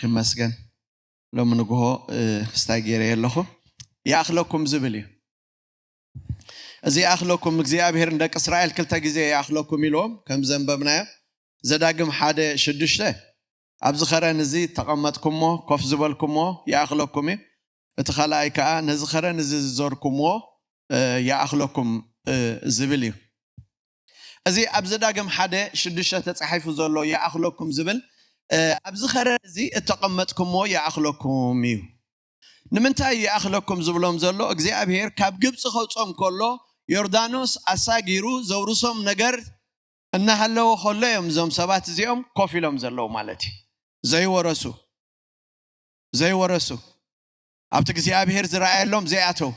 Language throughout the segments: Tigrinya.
ይመስገን። ሎሚ ንግሆ ክስታይ ገይረ ኣለኹ። ይኣኽለኩም ዝብል እዩ። እዚ ይኣኽለኩም፣ እግዚኣብሔር ንደቂ እስራኤል ክልተ ግዜ ይኣኽለኩም ኢልዎም ከም ዘንበብናዮ። ዘዳግም ሓደ ሽዱሽተ፣ ኣብዚ ኸረን እዚ ተቐመጥኩሞ ኮፍ ዝበልኩሞ ይኣኽለኩም እዩ። እቲ ኻልኣይ ከዓ ነዚ ኸረን እዚ ዝዞርኩምዎ ይኣኽለኩም ዝብል እዩ። እዚ ኣብ ዘዳግም ሓደ ሽዱሽተ ተጻሒፉ ዘሎ ይኣኽለኩም ዝብል፣ ኣብዚ ኸረን እዚ እተቐመጥኩምዎ ይኣኽለኩም እዩ። ንምንታይ ይኣኽለኩም ዝብሎም ዘሎ? እግዚኣብሔር ካብ ግብፂ ከውፅኦም ከሎ ዮርዳኖስ ኣሳጊሩ ዘውርሶም ነገር እናሃለወ ከሎ እዮም እዞም ሰባት እዚኦም ኮፍ ኢሎም ዘለዉ ማለት እዩ። ዘይወረሱ ዘይወረሱ ኣብቲ እግዚኣብሔር ዝረኣየሎም ዘይኣተው፣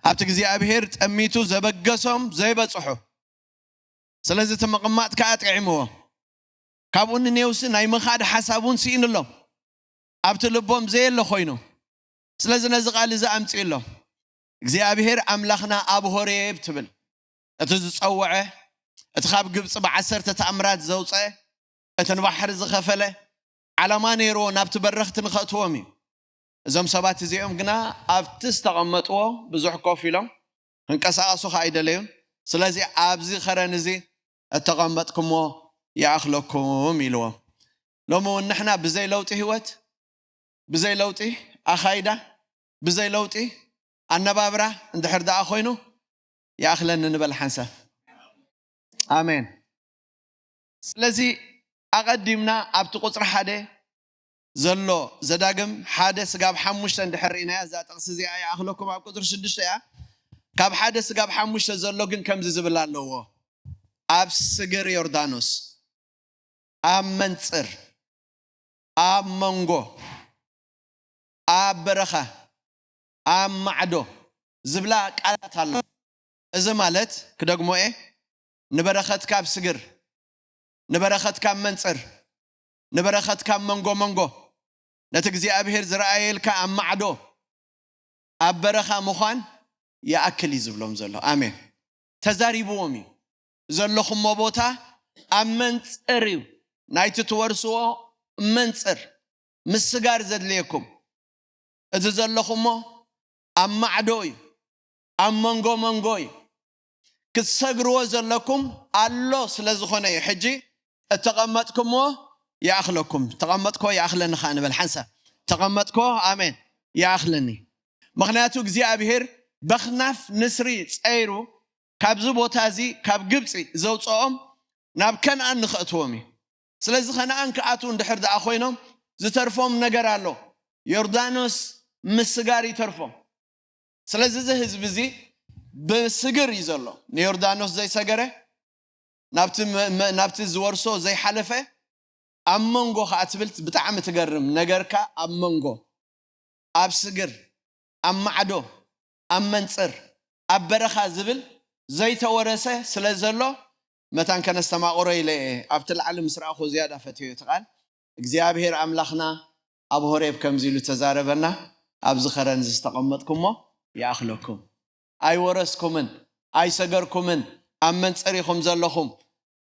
ኣብቲ እግዚኣብሔር ጠሚቱ ዘበገሶም ዘይበፅሑ። ስለዚ እቲ ምቕማጥ ከዓ ጥዒምዎ። ካብኡ ንኔውሲ ናይ ምኻድ ሓሳብ እውን ስኢንሎም፣ ኣብቲ ልቦም ዘየለ ኮይኑ። ስለዚ ነዚ ቃል እዚ ኣምፅእሎም። እግዚኣብሔር ኣምላኽና ኣብ ሆሬብ ትብል፣ እቲ ዝፀወዐ፣ እቲ ካብ ግብፂ ብዓሰርተ ተኣምራት ዘውፀ፣ እቲ ንባሕሪ ዝኸፈለ፣ ዓላማ ነይርዎ ናብቲ በረኽቲ ንኸእትዎም እዩ። እዞም ሰባት እዚኦም ግና ኣብቲ ዝተቐመጥዎ ብዙሕ ኮፍ ኢሎም ክንቀሳቐሱ ከዓ ኣይደለዩን። ስለዚ ኣብዚ ኸረን እዚ እተቐመጥኩሞ ይኣኽለኩም ኢልዎም። ሎሚ እውን ንሕና ብዘይ ለውጢ ህይወት፣ ብዘይ ለውጢ ኣኻይዳ፣ ብዘይ ለውጢ ኣነባብራ እንድሕር ደኣ ኮይኑ ይኣኽለኒ ንበል ሓንሳብ። ኣሜን። ስለዚ ኣቐዲምና ኣብቲ ቁፅሪ ሓደ ዘሎ ዘዳግም ሓደ ስጋብ ሓሙሽተ እንድሕር ርኢናያ፣ እዛ ጥቕሲ እዚኣ ይኣኽለኩም ኣብ ቁፅሪ ሽዱሽተ እያ። ካብ ሓደ ስጋብ ሓሙሽተ ዘሎ ግን ከምዚ ዝብል ኣለዎ። ኣብ ስግር ዮርዳኖስ፣ ኣብ መንፅር፣ ኣብ መንጎ፣ ኣብ በረኻ፣ ኣብ ማዕዶ ዝብላ ቃላት ኣሎ። እዚ ማለት ክደግሞ እየ፣ ንበረኸትካ ኣብ ስግር፣ ንበረኸትካ ኣብ መንፅር፣ ንበረኸትካ ኣብ መንጎ መንጎ፣ ነቲ እግዚኣብሔር ዝረኣየልካ ኣብ ማዕዶ ኣብ በረኻ ምዃን ይኣክል እዩ ዝብሎም ዘሎ። ኣሜን። ተዛሪብዎም እዩ። ዘለኹሞ ቦታ ኣብ መንፅር እዩ። ናይቲ ትወርስዎ መንፅር ምስጋር ዘድልየኩም። እዚ ዘለኹሞ ኣብ ማዕዶ እዩ፣ ኣብ መንጎ መንጎ እዩ። ክትሰግርዎ ዘለኩም ኣሎ ስለ ዝኾነ እዩ። ሕጂ እተቐመጥኩምዎ ይኣኽለኩም። ተቐመጥኮ ይኣኽለኒ ኸዓ ንበል ሓንሳብ። ተቐመጥኮ፣ ኣሜን፣ ይኣኽለኒ። ምኽንያቱ እግዚኣብሔር በኽናፍ ንስሪ ጸይሩ ካብዚ ቦታ እዚ ካብ ግብፂ ዘውፅኦም ናብ ከነኣን ንኸእትዎም እዩ። ስለዚ ከነኣን ክኣትዉ እንድሕር ደኣ ኮይኖም ዝተርፎም ነገር ኣሎ። ዮርዳኖስ ምስጋር ይተርፎም። ስለዚ እዚ ህዝቢ እዚ ብስግር እዩ ዘሎ። ንዮርዳኖስ ዘይሰገረ፣ ናብቲ መ- መ- ናብቲ ዝወርሶ ዘይሓለፈ፣ ኣብ መንጎ ከዓ ትብል ብጣዕሚ ትገርም ነገርካ። ኣብ መንጎ፣ ኣብ ስግር፣ ኣብ ማዕዶ፣ ኣብ መንፅር፣ ኣብ በረኻ ዝብል ዘይተወረሰ ስለ ዘሎ መታን ከነስተማቕሮ ኢለ እየ ኣብቲ ላዕሊ ምስ ረኣኹ ዝያዳ ፈትዮ እቲ ቃል። እግዚኣብሔር ኣምላኽና ኣብ ሆሬብ ከምዚ ኢሉ ተዛረበና፣ ኣብዚ ኸረን ዝተቐመጥኩሞ ይኣኽለኩም፣ ኣይወረስኩምን፣ ኣይሰገርኩምን፣ ኣብ መንፅር ኢኹም ዘለኹም፣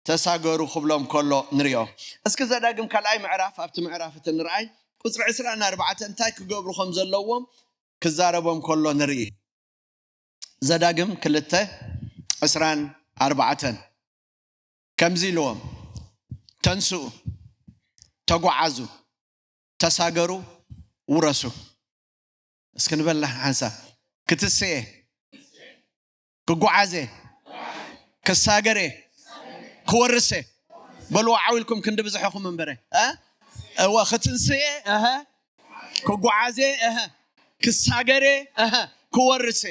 ተሳገሩ ክብሎም ከሎ ንሪኦ። እስኪ ዘዳግም ካልኣይ ምዕራፍ ኣብቲ ምዕራፍ እቲ ንርኣይ፣ ቁፅሪ ዕስራን ኣርባዕተን እንታይ ክገብሩ ከም ዘለዎም ክዛረቦም ከሎ ንርኢ። ዘዳግም ክልተ ዕስራን ኣርባዕተን ከምዚ ኢልዎም፣ ተንስኡ፣ ተጓዓዙ፣ ተሳገሩ፣ ውረሱ። እስኪ ንበልና ሓንሳብ። ክትስኤ፣ ክጓዓዜ፣ ክሳገሬ፣ ክወርሴ። በልዎ ዓው ኢልኩም ክንዲ ብዝሕኹም እምበረ። እ? እወ፣ ክትንስኤ፣ እሀ፣ ክጓዓዜ፣ እሀ፣ ክሳገሬ፣ እሀ፣ ክወርሴ።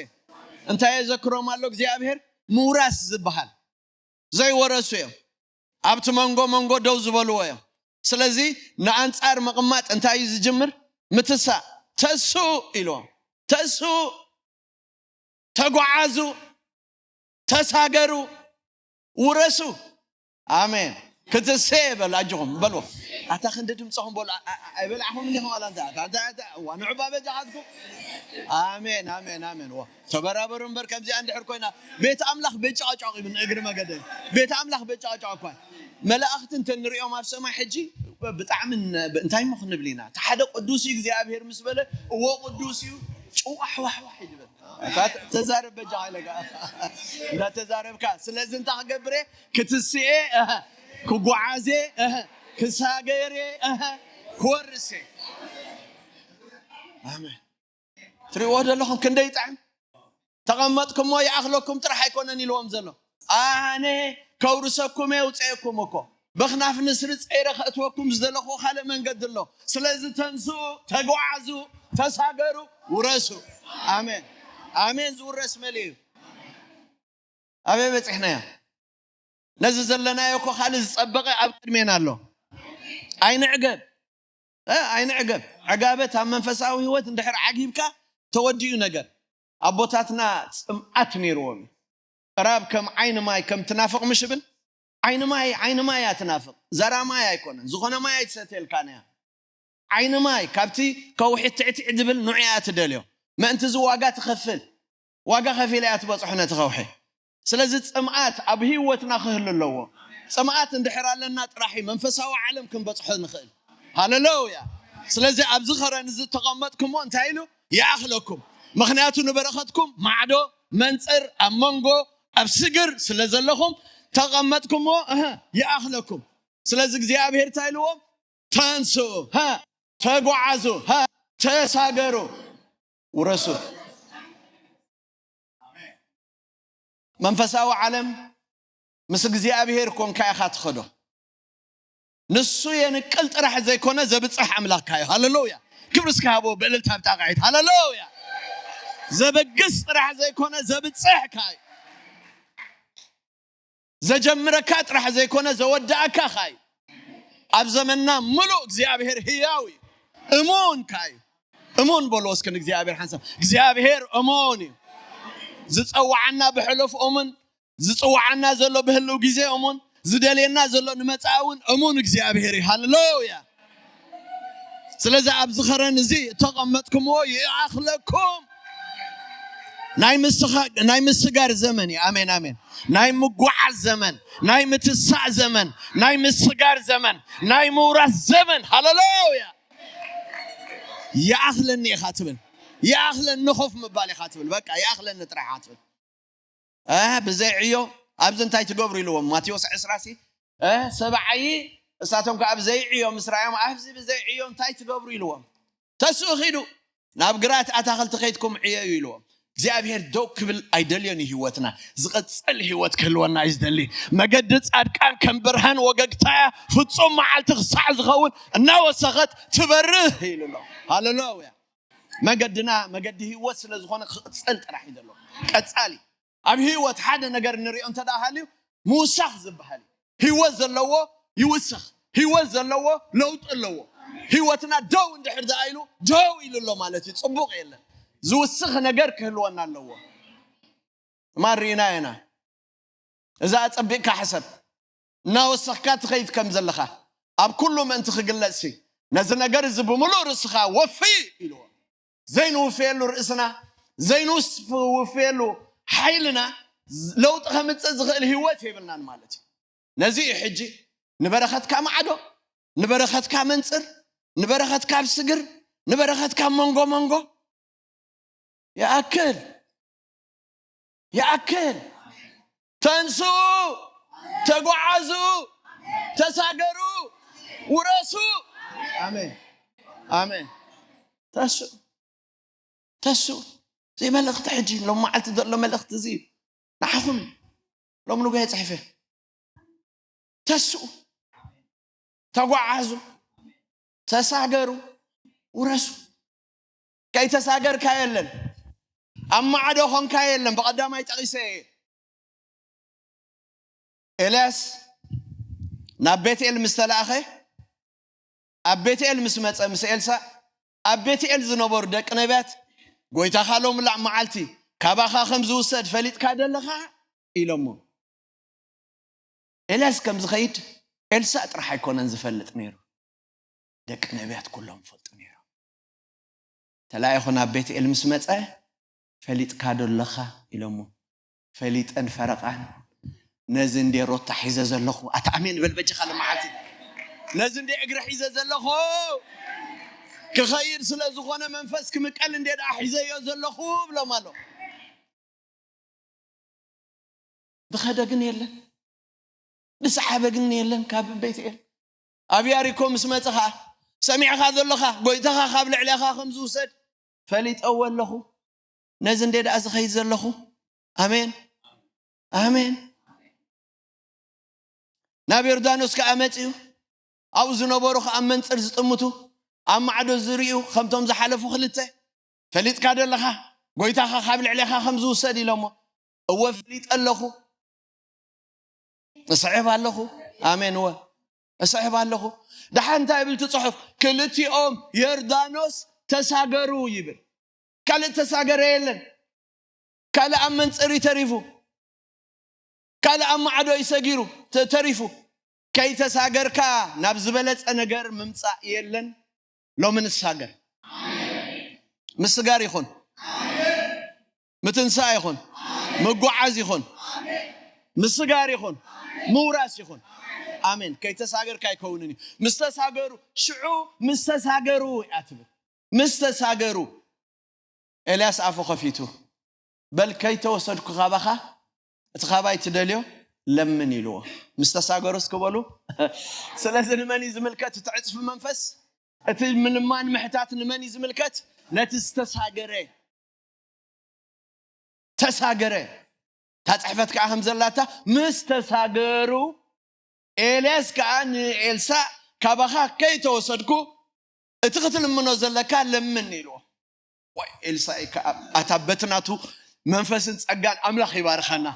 እንታይ የዘክሮም ኣሎ እግዚኣብሔር? ምውራስ ዝበሃል ዘይወረሱ እዮም። ኣብቲ መንጎ መንጎ ደው ዝበልዎ እዮም። ስለዚ ንኣንጻር ምቕማጥ እንታይ እዩ ዝጅምር? ምትሳእ። ተስኡ ኢልዎም። ተስኡ፣ ተጓዓዙ፣ ተሳገሩ፣ ውረሱ። ኣሜን። ክትስኤ በሉ፣ ኣጆኹም በሉ። ኣታ ክንዲ ድምፅኹም በሉ። ኣ- ኣ- ኣይበላዕኹም እንዲኹም ዋላ እንታይ? ኣታ- ኣታ- ኣታ- እዋ፣ ንዑ እባ በጃኻትኩም። ኣሜን፣ ኣሜን፣ ኣሜን። ዋ፣ ተበራበሩ እምበር ከምዚኣ እንድሕር ኮይና ቤት ኣምላኽ በጫቕጫቕ እዩ። ንእግሪ መገደይ ቤት ኣምላኽ በጫቕጫቕ እኳ። መላእኽቲ እንተንሪኦም ኣብ ሰማይ ሕጂ ብጣዕሚ እንታይ ሞ ክንብል ኢና? እቲ ሓደ ቅዱስ እዩ እግዚኣብሔር ምስ በለ፣ እዎ ቅዱስ እዩ፣ ጭዋሕዋሕዋሕ ይድበል። ተዛረብ በጃ ሃይለጋ እንዳተዛረብካ። ስለዚ እንታይ ክገብር እየ? ክትስኤ፣ ክጓዓዜ፣ ክሳገሬ፣ ክወርሴ። ኣሜን። ትሪእዎ ዘለኹም ክንደይ ይጥዕም? ተቐመጥኩሞ ይኣኽለኩም ጥራሕ ኣይኮነን ኢልዎም ዘሎ። ኣነ ከውርሰኩም እየ፣ ውፀየኩም እኮ። በኽናፍ ንስሪ ፀይረ ከእትወኩም ዝደለኹ ካልእ መንገዲ ኣሎ። ስለዚ ተንስኡ፣ ተጓዓዙ፣ ተሳገሩ፣ ውረሱ። ኣሜን። ኣሜን። ዝውረስ መሊኡ እዩ። ኣበይ በፂሕናዮ? ነዚ ዘለናዮ እኮ ካልእ ዝፀበቐ ኣብ ቅድሜና ኣሎ። ኣይንዕገብ። ኣይንዕገብ። ዕጋበት ኣብ መንፈሳዊ ህይወት እንድሕር ዓጊብካ ተወዲኡ ነገር። ኣቦታትና ፅምኣት ነይርዎም እዩ። ራብ ከም ዓይኒ ማይ ከም ትናፍቕ ምሽ ብል ዓይኒ ማይ ዓይኒ ማይ እያ ትናፍቕ። ዘራ ማይ ኣይኮነን ዝኾነ ማይ ኣይትሰትየልካን እያ። ዓይኒ ማይ ካብቲ ከውሒ ትዕትዕ ዝብል ንዑ እያ ትደልዮ። ምእንቲ እዚ ዋጋ ትኸፍል። ዋጋ ከፊላ እያ ትበፅሖ ነቲ ከውሒ። ስለዚ ፅምኣት ኣብ ህይወትና ክህሉ ኣለዎ። ፅምኣት እንድሕር ኣለና ጥራሕ እዩ መንፈሳዊ ዓለም ክንበፅሖ ንኽእል። ሃሌሉያ። ስለዚ ኣብዚ ኸረን እዚ ተቐመጥኩሞ እንታይ ኢሉ ይኣኽለኩም። ምኽንያቱ ንበረኸትኩም ማዕዶ መንፅር ኣብ መንጎ ኣብ ስግር ስለ ዘለኹም ተቐመጥኩሞ እህ ይኣኽለኩም። ስለዚ እግዚኣብሔር እንታይ ኢልዎም? ተንስኡ፣ ሃ፣ ተጓዓዙ፣ ሃ፣ ተሳገሩ፣ ውረሱ። መንፈሳዊ ዓለም ምስ እግዚኣብሔር ኮንካ ኢኻ ትኸዶ። ንሱ የንቅል ጥራሕ ዘይኮነ ዘብፅሕ ኣምላኽካ እዩ። ሃሌሉያ። ክብሪ እስኪ ሃቦ ብእልልታ ብጣቕዒት። ሃሌሉያ። ዘበግስ ጥራሕ ዘይኮነ ዘብፅሕካ እዩ። ዘጀምረካ ጥራሕ ዘይኮነ ዘወዳእካ ኻይ። ኣብ ዘመንና ምሉእ እግዚኣብሔር ህያው እዩ። እሙን ካይ። እሙን በሎ እስኪ ንእግዚኣብሔር ሓንሳብ። እግዚኣብሔር እሙን እዩ። ዝጸዋዓና ብሕሉፍ እሙን፣ ዝጽዋዓና ዘሎ ብህልው ግዜ እሙን፣ ዝደልየና ዘሎ ንመጻኢ እውን እሙን እግዚኣብሔር እዩ። ሃሌሉያ። ስለዚ ኣብዚ ኸረን እዚ እተቐመጥኩምዎ ይኣኽለኩም። ናይ ምስኻ ናይ ምስጋር ዘመን እዩ። ኣሜን ኣሜን። ናይ ምጉዓዝ ዘመን፣ ናይ ምትሳእ ዘመን፣ ናይ ምስጋር ዘመን፣ ናይ ምውራስ ዘመን። ሃሌሉያ። ይኣኽለኒ ኢኻ ትብል። ይኣኽለኒ ኮፍ ምባል ኢኻ ትብል። በቃ ይኣኽለኒ ጥራሕ ኢኻ ትብል። እ ብዘይ ዕዮ ኣብዚ እንታይ ትገብሩ ኢልዎም። ማቴዎስ ዕስራ ሲ እ ሰብዓይ እሳቶም ከኣ ብዘይ ዕዮ ምስ ረኣዮም ኣብዚ ብዘይ ዕዮ እንታይ ትገብሩ ኢልዎም። ተስኡ ኺዱ ናብ ግራት ኣታኽልቲ ኸይድኩም ዕየዩ ኢልዎም። እግዚኣብሔር ደው ክብል ኣይደልዮን እዩ ህይወትና። ዝቐጽል ህይወት ክህልወና እዩ ዝደሊ። መገዲ ጻድቃን ከም ብርሃን ወገግታያ ፍጹም መዓልቲ ክሳዕ ዝኸውን እናወሰኸት ትበርህ ኢሉ ኣሎ። ሃሌሉያ። መገድና መገዲ ህይወት ስለ ዝኾነ ክቕጽል ጥራሕ እዩ ዘሎ። ቀጻሊ ኣብ ህይወት ሓደ ነገር ንሪኦ እንተ ደኣ ሃልዩ ምውሳኽ ዝበሃል እዩ። ህይወት ዘለዎ ይውስኽ። ህይወት ዘለዎ ለውጢ ኣለዎ። ህይወትና ደው እንድሕር ደኣ ኢሉ ደው ኢሉ ኣሎ ማለት እዩ። ጽቡቕ የለን። ዝውስኽ ነገር ክህልወና ኣለዎ። ትማል ርኢና ኢና። እዛ ኣጸቢቕካ ሕሰብ። እናወሰኽካ ትኸይድ ከም ዘለኻ ኣብ ኩሉ ምእንቲ ክግለጽሲ ነዚ ነገር እዚ ብምሉእ ርእስኻ ወፊ ኢልዎ። ዘይንውፍየሉ ርእስና ዘይንውፍየሉ ሓይልና ለውጢ ከምጽእ ዝኽእል ህይወት የብልናን ማለት እዩ። ነዚ እዩ ሕጂ ንበረኸትካ ማዕዶ፣ ንበረኸትካ መንጽር፣ ንበረኸትካ ኣብ ስግር፣ ንበረኸትካ መንጎ መንጎ ይኣክል ይኣክል። ተንስኡ፣ ተጓዓዙ፣ ተሳገሩ፣ ውረሱ። ኣሜን ኣሜን። ተስኡ ተስኡ። እዚ መልእኽቲ ሕጂ ሎም መዓልቲ ዘሎ መልእኽቲ እዚ እዩ። ንዓኹም ሎም ንጎ የፅሕፈ። ተስኡ፣ ተጓዓዙ፣ ተሳገሩ፣ ውረሱ። ከይተሳገርካ የለን። ኣብ ማዕዶ ኾንካ የለን። ብቐዳማይ ጠቒሰ እየ። ኤልያስ ናብ ቤትኤል ምስ ተላእኸ፣ ኣብ ቤትኤል ምስ መጸ ምስ ኤልሳእ፣ ኣብ ቤትኤል ዝነበሩ ደቂ ነቢያት፣ "ጎይታኻ ሎም ላዕ መዓልቲ ካባኻ ከም ዝውሰድ ፈሊጥካ ደለኻ?" ኢሎሞ። ኤልያስ ከም ዝኸይድ ኤልሳእ ጥራሕ ኣይኮነን ዝፈልጥ ነይሩ። ደቂ ነቢያት ኩሎም ፈልጡ ነይሮም። ተላኢኹ ናብ ቤትኤል ምስ መጸ፣ "ፈሊጥካ ዶ ኣለኻ?" ኢሎሞ። "ፈሊጠን ፈረቓን፣ ነዚ እንዴ ሮታ ሒዘ ዘለኹ?" ኣታ ኣሜን በል በጃኻ ለመዓልቲ። ነዚ እንደ እግሪ ሒዘ ዘለኹ ክኸይድ ስለ ዝኾነ መንፈስ ክምቀል እንደ ደኣ ሒዘዮ ዘለኹ ብሎም ኣሎ። ዝኸደ ግን የለን፣ ዝሰሓበ ግን የለን። ካብ ቤት ኤል ኣብ ያሪኮ ምስ መጸ ኸዓ ሰሚዕኻ ዘለኻ ጎይታኻ ካብ ልዕሌኻ ከም ዝውሰድ ፈሊጠዎ ኣለኹ። ነዚ እንደ ደኣ ዝኸይድ ዘለኹ። ኣሜን፣ ኣሜን። ናብ ዮርዳኖስ ከኣ መጺኡ፣ ኣብኡ ዝነበሩ ከኣ መንጽር ዝጥምቱ፣ ኣብ ማዕዶ ዝርእዩ ከምቶም ዝሓለፉ ክልተ፣ ፈሊጥካ ደለኻ ጎይታኻ ካብ ልዕሌኻ ከም ዝውሰድ ኢሎሞ። እወ ፈሊጠ ኣለኹ፣ እስዕብ ኣለኹ። ኣሜን። እወ እስዕብ ኣለኹ። ደሓን እንታይ ይብል እቲ ጽሑፍ? ክልቲኦም ዮርዳኖስ ተሳገሩ ይብል። ካልእ ተሳገረ የለን። ካልእ ኣብ መንጽር እዩ ተሪፉ። ካልእ ኣብ ማዕዶ እዩ ሰጊሩ ተ-፣ ተሪፉ። ከይተሳገርካ ናብ ዝበለጸ ነገር ምምጻእ የለን። ሎሚ ንሳገር። ምስጋር ይኹን፣ ምትንሳእ ይኹን፣ ምጉዓዝ ይኹን፣ ምስጋር ይኹን፣ ምውራስ ይኹን። ኣሜን። ከይተሳገርካ ኣይከውንን እዩ። ምስ ተሳገሩ፣ ሽዑ ምስ ተሳገሩ እያ ትብል። ምስ ተሳገሩ ኤልያስ ኣፉ ከፊቱ፣ በል ከይተወሰድኩ ካባኻ እቲ ካባይ ትደልዮ ለምን ኢልዎ። ምስ ተሳገሩ እስኪ በሉ። ስለዚ ንመን እዩ ዝምልከት እቲ ዕጽፊ መንፈስ? እቲ ምልማን ምሕታት ንመን እዩ ዝምልከት? ነቲ ዝተሳገረ። ተሳገረ። እታ ጽሕፈት ከዓ ከም ዘላታ ምስ ተሳገሩ ኤልያስ ከዓ ንኤልሳእ ካባኻ ከይተወሰድኩ እቲ ክትልምኖ ዘለካ ለምን ኢልዎ። ወይ ኤልሳእ ከዓ ኣታ በቲ ናቱ መንፈስን ጸጋን ኣምላኽ ይባርኸና።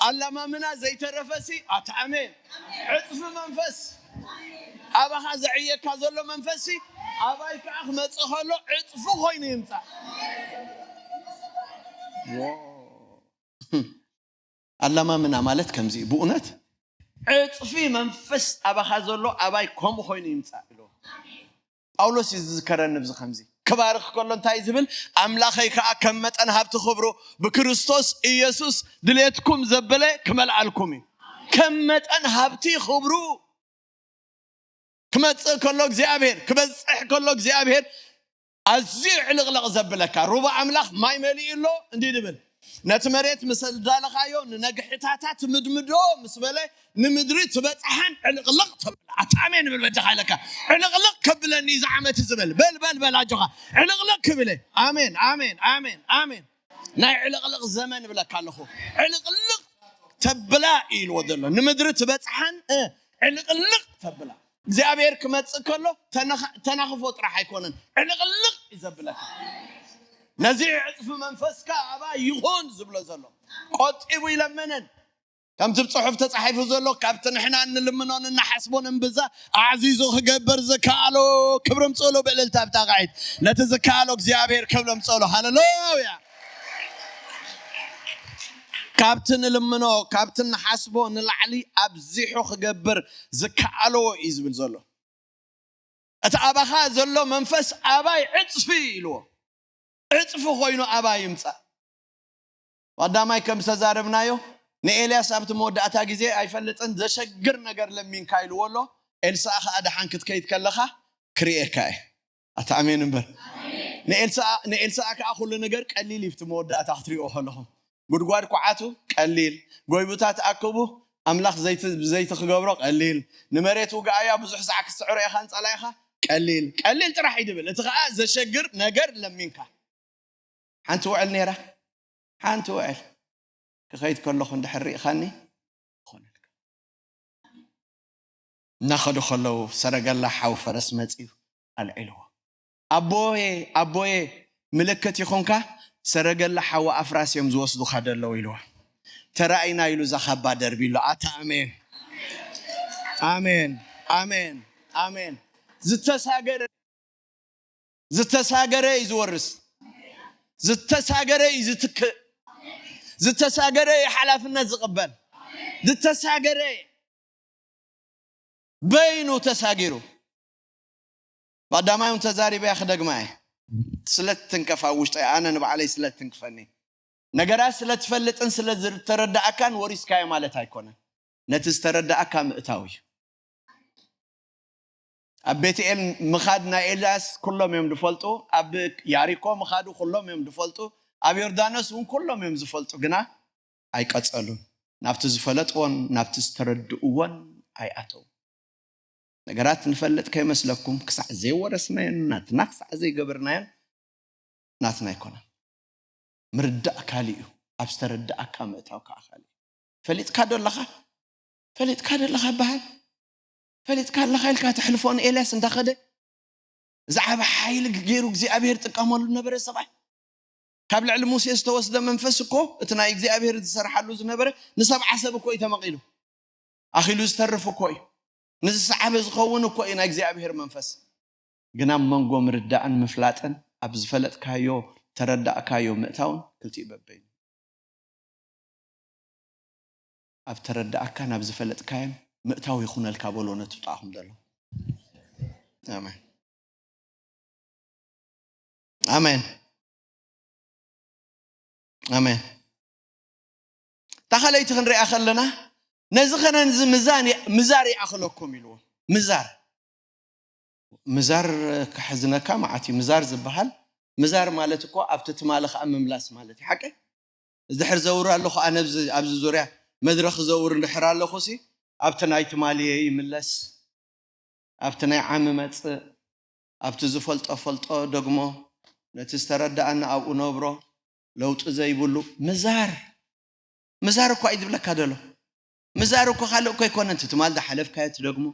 ኣላማምና ዘይተረፈሲ ኣታ ኣሜን። ዕጽፊ መንፈስ ኣባኻ ዘዕየካ ዘሎ መንፈስሲ ኣባይ ከዓ ክመጽእ ከሎ ዕጽፊ ኮይኑ ይምጻእ። ኣላማምና ማለት ከምዚ እዩ። ብእውነት ዕጽፊ መንፈስ ኣባኻ ዘሎ ኣባይ ከምኡ ኮይኑ ይምጻእ ኢሉ ጳውሎስ እዩ ዝዝከረኒ። ብዚ ከምዚ ክባርኽ ከሎ እንታይ እዩ ዝብል? ኣምላኸይ ከዓ ከም መጠን ሃብቲ ክብሩ ብክርስቶስ ኢየሱስ ድሌትኩም ዘበለ ክመልኣልኩም እዩ። ከም መጠን ሃብቲ ክብሩ ክመጽእ ከሎ እግዚኣብሔር፣ ክበጽሕ ከሎ እግዚኣብሔር ኣዝዩ ዕልቕልቕ ዘብለካ። ሩባ ኣምላኽ ማይ መሊኡ ኣሎ እንዲህ ድብል። ነቲ መሬት ምስ ኣዳለኻዮ፣ ንነግሕታታ ትምድምዶ ምስ በለ፣ ንምድሪ ትበጽሓን ዕልቕልቕ ተብላ። ኣታ ኣሜን ብል በጃኻ ኢለካ። ዕልቕልቕ ከብለኒ እዚ ዓመት እዚ በል። በል፣ በል፣ በል፣ ኣጆኻ። ዕልቕልቕ ክብለ። ኣሜን፣ ኣሜን፣ ኣሜን፣ ኣሜን። ናይ ዕልቕልቕ ዘመን እብለካ ኣለኹ። ዕልቕልቕ ተብላ እዩ ኢልዎ ዘሎ። ንምድሪ ትበጽሓን፣ እ፣ ዕልቕልቕ ተብላ። እግዚኣብሔር ክመጽእ ከሎ ተነኻ-፣ ተናኽፎ ጥራሕ ኣይኮነን፣ ዕልቕልቕ እዩ ዘብለካ። ነዚ ዕጽፊ መንፈስካ ኣባ ይኹን ዝብሎ ዘሎ። ቆጢቡ ይለምንን። ከምቲ ብጽሑፍ ተጻሒፉ ዘሎ፣ ካብቲ ንሕና እንልምኖን እንሓስቦን እምብዛ ኣዕዚዙ ክገብር ዝከኣሎ። ክብሪ ምጽእሉ ብእልልታ ብታቕዒት። ነቲ ዝከኣሎ እግዚኣብሔር ክብሪ ምጽእሉ። ሃሌሉያ! ካብቲ ንልምኖ፣ ካብቲ ንሓስቦ ንላዕሊ ኣብዚሑ ክገብር ዝከኣሎ እዩ ዝብል ዘሎ። እቲ ኣባኻ ዘሎ መንፈስ ኣባይ ዕጽፊ ኢልዎ። ዕጽፊ ኮይኑ ኣባይ ይምጻእ። ቀዳማይ ከም ዝተዛረብናዮ፣ ንኤልያስ ኣብቲ መወዳእታ ግዜ ኣይፈልጥን፣ ዘሸግር ነገር ለሚንካ ኢልዎ ኣሎ። ኤልሳእ ከኣ ደሓን ክትከይድ ከለኻ ክርእየካ እየ። ኣታ ኣሜን እምበር። ንኤልሳእ፣ ንኤልሳእ ከኣ ኩሉ ነገር ቀሊል እዩ፣ ኣብቲ መወዳእታ ክትሪኦ ከለኹም። ጉድጓድ ኩዓቱ ቀሊል፣ ጎይቡታት ኣክቡ፣ ኣምላኽ ዘይቲ፣ ዘይቲ ክገብሮ ቀሊል፣ ንመሬት ውግኣያ ብዙሕ ሳዕ ክትስዕሮ ኢኻ፣ ንጸላኢኻ ቀሊል፣ ቀሊል ጥራሕ እዩ ድብል። እቲ ከኣ ዘሸግር ነገር ለሚንካ። ሓንቲ ውዕል ነይራ፣ ሓንቲ ውዕል ክኸይድ ከለኹ እንድሕር ርኢኻኒ ክኾነልካ። እናኸዱ ከለዉ ሰረገላ ሓው ፈረስ መጺኡ ኣልዒልዎ። ኣቦየ፣ ኣቦየ፣ ምልክት ይኹንካ፣ ሰረገላ ሓዊ ኣፍራስ እዮም ዝወስዱኻ ደለዉ ኢልዎ። ተራእይና ኢሉ እዛ ካባ ደርቢሉ። ኣታ ኣሜን፣ ኣሜን፣ ኣሜን፣ ኣሜን። ዝተሳገረ፣ ዝተሳገረ እዩ ዝወርስ። ዝተሳገረ እዩ ዝትክእ። ዝተሳገረ እዩ ሓላፍነት ዝቕበል። ዝተሳገረ እዩ። በይኑ ተሳጊሩ። ባዳማይ እውን ተዛሪበያ ክደግማ እየ። ስለ ትንከፍ ኣብ ውሽጠይ፣ ኣነ ንባዕለይ ስለ ትንክፈኒ። ነገራት ስለ ትፈልጥን ስለ ዝተረዳእካን ወሪስካዮ ማለት ኣይኮነን። ነቲ ዝተረዳእካ ምእታው እዩ። ኣብ ቤትኤል ምኻድ ናይ ኤልያስ ኩሎም እዮም ዝፈልጡ። ኣብ ያሪኮ ምኻዱ ኩሎም እዮም ዝፈልጡ። ኣብ ዮርዳኖስ እውን ኩሎም እዮም ዝፈልጡ። ግና ኣይቀጸሉን። ናብቲ ዝፈለጥዎን ናብቲ ዝተረድእዎን ኣይኣተው። ነገራት ንፈልጥ ከይመስለኩም፣ ክሳዕ ዘይወረስናዮን ናትና ክሳዕ ዘይገበርናዮን ናትና ኣይኮነን። ምርዳእ ካልእ እዩ፣ ኣብ ዝተረዳእካ ምእታው ከዓ ካልእ እዩ። ፈሊጥካ ዶ ኣለኻ? ፈሊጥካ ዶ ኣለኻ ይበሃል። ፈሊጥካ ኣለኻ ኢልካ ተሕልፎ ንኤልያስ እንዳኸደ ዝዓበ ሓይሊ ገይሩ እግዚኣብሔር ጥቀመሉ ነበረ ሰብኣይ። ካብ ልዕሊ ሙሴ ዝተወስደ መንፈስ እኮ እቲ ናይ እግዚኣብሔር ዝሰርሓሉ ዝነበረ ንሰብዓ ሰብ እኮ እዩ ተመቒሉ። ኣኺሉ ዝተርፍ እኮ እዩ። ንዝሰዓበ ዝኸውን እኮ እዩ ናይ እግዚኣብሔር መንፈስ። ግና ኣብ መንጎ ምርዳእን ምፍላጥን ኣብ ዝፈለጥካዮ ተረዳእካዮ ምእታውን ክልቲኡ በበይኑ። ኣብ ተረዳእካ ናብ ዝፈለጥካዮን ምእታው ይኹነልካ በሎ ነቲ ጥቓኹም ዘሎ። ኣሜን። ኣሜን። ኣሜን። እታ ካልኣይቲ ክንሪኣ ከለና ነዚ ኸነን እዚ ምዛን ምዛር ይኣኽለኩም ኢልዎ። ምዛር ምዛር ክሕዝነካ መዓት እዩ። ምዛር ዝበሃል ምዛር ማለት እኮ ኣብቲ ትማሊ ከዓ ምምላስ ማለት እዩ። ሓቂ ድሕር ዘውር ኣለኹ ኣነ ኣብዚ ዙርያ መድረኽ ዘውር እንድሕር ኣለኹ ሲ ኣብቲ ናይ ትማልየ ይምለስ። ኣብቲ ናይ ዓሚ መጽእ ኣብቲ ዝፈልጦ ፈልጦ ደግሞ ነቲ ዝተረዳኣና ኣብኡ ነብሮ ለውጢ ዘይብሉ ምዛር ምዛር እኳ እዩ ዝብለካ ደሎ። ምዛር እኮ ካልእ እኮ ኣይኮነን። እቲ ትማል ዝሓለፍካዮ ትደግሞ፣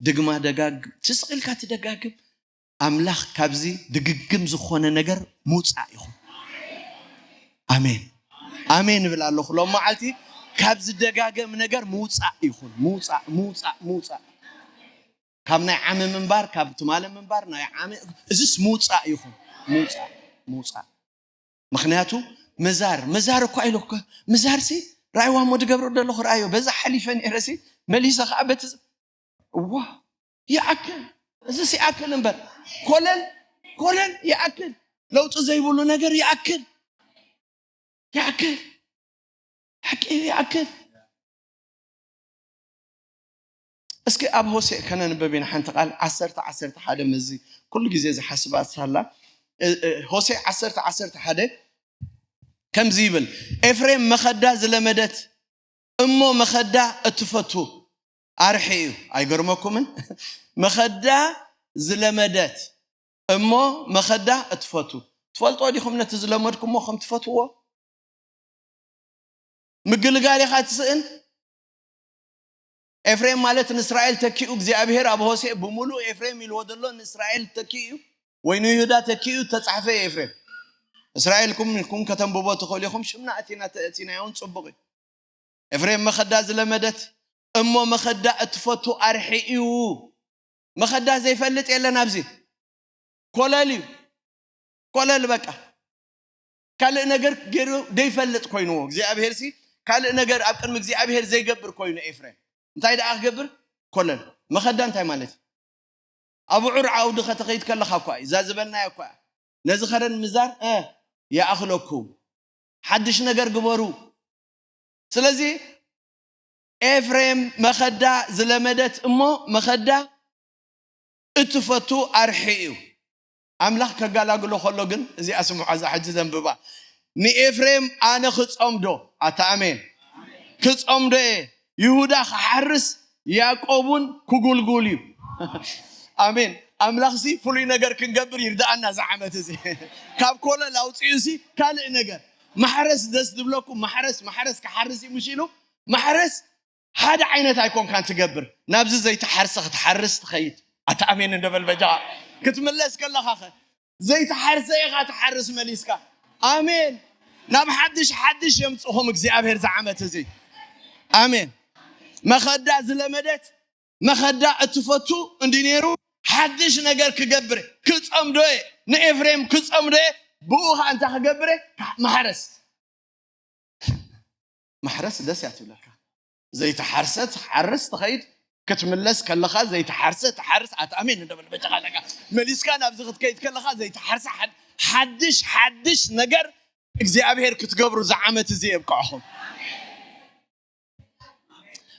ድግማ ደጋግም፣ ትስቕ ኢልካ ትደጋግም። ኣምላኽ ካብዚ ድግግም ዝኾነ ነገር ምውጻእ ይኹን። ኣሜን። ኣሜን እብል ኣለኹ። ሎም መዓልቲ ካብ ዝደጋገም ነገር ምውጻእ ይኹን። ምውጻእ፣ ምውጻእ፣ ምውጻእ። ካብ ናይ ዓሚ ምንባር፣ ካብ ትማሊ ምንባር፣ ናይ ዓሚ፣ እዚስ ምውጻእ ይኹን። ምውጻእ፣ ምውጻእ። ምኽንያቱ ምዛር፣ ምዛር እኳ ኢለ እኮ፣ ምዛር ሲ ራእይዋ እሞ ዝገብሮ ዘለኹ ራእዮ፣ በዛ ሓሊፈ ነይረ ሲ፣ መሊሰ ኸዓ በቲ፣ እዋ፣ ይኣክል፣ እዚስ ይኣክል እምበር፣ ኮለል፣ ኮለል፣ ይኣክል፣ ለውጢ ዘይብሉ ነገር ይኣክል፣ ይኣክል፣ ሓቂ ይኣክል። እስኪ ኣብ ሆሴዕ ከነንበብ ኢና ሓንቲ ቃል ዓሰርተ ዓሰርተ ሓደ ምስዚ ኩሉ ግዜ ዝሓስባ ሳላ፣ እ፣ እ፣ ሆሴዕ ዓሰርተ ዓሰርተ ሓደ ከምዚ ይብል፣ ኤፍሬም መኸዳ ዝለመደት እሞ መኸዳ እትፈቱ ኣርሒ እዩ። ኣይገርመኩምን? መኸዳ ዝለመደት እሞ መኸዳ እትፈቱ። ትፈልጦ ዲኹም ነቲ ዝለመድኩሞ ከም ትፈትዎ? ምግልጋል ኢኻ ትስእን። ኤፍሬም ማለት ንእስራኤል ተኪኡ እግዚኣብሔር ኣብ ሆሴዕ ብምሉእ ኤፍሬም ኢልዎ ዘሎ ንእስራኤል ተኪኡ እዩ ወይ ንይሁዳ ተኪኡ ተጻሕፈ እዩ። ኤፍሬም እስራኤልኩም ኢልኩም ከተንብቦ ትኽእሉ ኢኹም። ሽምና እቲና ተእቲናዮን ጽቡቕ እዩ። ኤፍሬም መኸዳ ዝለመደት እሞ መኸዳ እትፈቱ ኣርሒ እዩ። መኸዳ ዘይፈልጥ የለን ኣብዚ። ኮለል እዩ። ኮለል በቃ። ካልእ ነገር ገይሩ ዘይፈልጥ ኮይንዎ። እግዚኣብሔር ሲ ካልእ ነገር ኣብ ቅድሚ እግዚኣብሔር ዘይገብር ኮይኑ ኤፍሬም። እንታይ ደኣ ክገብር? ኮለል። መኸዳ እንታይ ማለት እዩ? ኣብ ውዑር ዓውዲ ከተኸይድ ከለኻ እኳ እዩ። እዛ ዝበልናዮ እኳ እያ። ነዚ ኸረን ምዛር፣ እ፣ ይኣኽለኩም። ሓድሽ ነገር ግበሩ። ስለዚ ኤፍሬም መኸዳ ዝለመደት እሞ መኸዳ እትፈቱ ኣርሒ እዩ። ኣምላኽ ከጋላግሎ ከሎ ግን እዚኣ ስምዖ፣ እዛ ሕጂ ዘንብባ። ንኤፍሬም ኣነ ክጸምዶ፣ ኣታ ኣሜን፣ ክጸምዶ እየ። ይሁዳ ክሓርስ ያዕቆብ እውን ክጉልጉል እዩ። ኣሜን። ኣምላኽሲ ፍሉይ ነገር ክንገብር ይርድኣና እዚ ዓመት እዚ። ካብ ኮለል ኣውፅኡ ሲ ካልእ ነገር። ማሕረስ ደስ ዝብለኩም፣ ማሕረስ፣ ማሕረስ ክሓርስ እዩ ምሽ ኢሉ፣ ማሕረስ ሓደ ዓይነት ኣይኮንካን ትገብር። ናብዚ ዘይተሓርሰ ክትሓርስ ትኸይድ። ኣታ ኣሜን እንደ በል በጃኻ። ክትምለስ ከለኻ ኸ ዘይተሓርሰ ኢኻ ትሓርስ መሊስካ። ኣሜን። ናብ ሓድሽ ሓድሽ የምጽኹም እግዚኣብሔር ዝዓመት እዚ። ኣሜን። መኸዳ ዝለመደት መኸዳ እትፈቱ እንዲ ነይሩ ሓድሽ ነገር ክገብር ክጸምዶ እየ። ንኤፍሬም ክጸምዶ እየ። ብኡ ኸዓ እንታይ ክገብር እየ? ማሕረስ። ማሕረስ ደስ እያ ትብለካ። ዘይተሓርሰ ትሓርስ ትኸይድ። ክትምለስ ከለኻ ዘይተሓርሰ ትሓርስ። ኣታ ኣሜን እንደ በል በጃኻ ኣለካ። መሊስካ ናብዚ ክትከይድ ከለኻ ዘይተሓርሰ ሓድ-፣ ሓድሽ፣ ሓድሽ ነገር እግዚኣብሔር ክትገብሩ እዚ ዓመት እዚ የብቅዕኹም።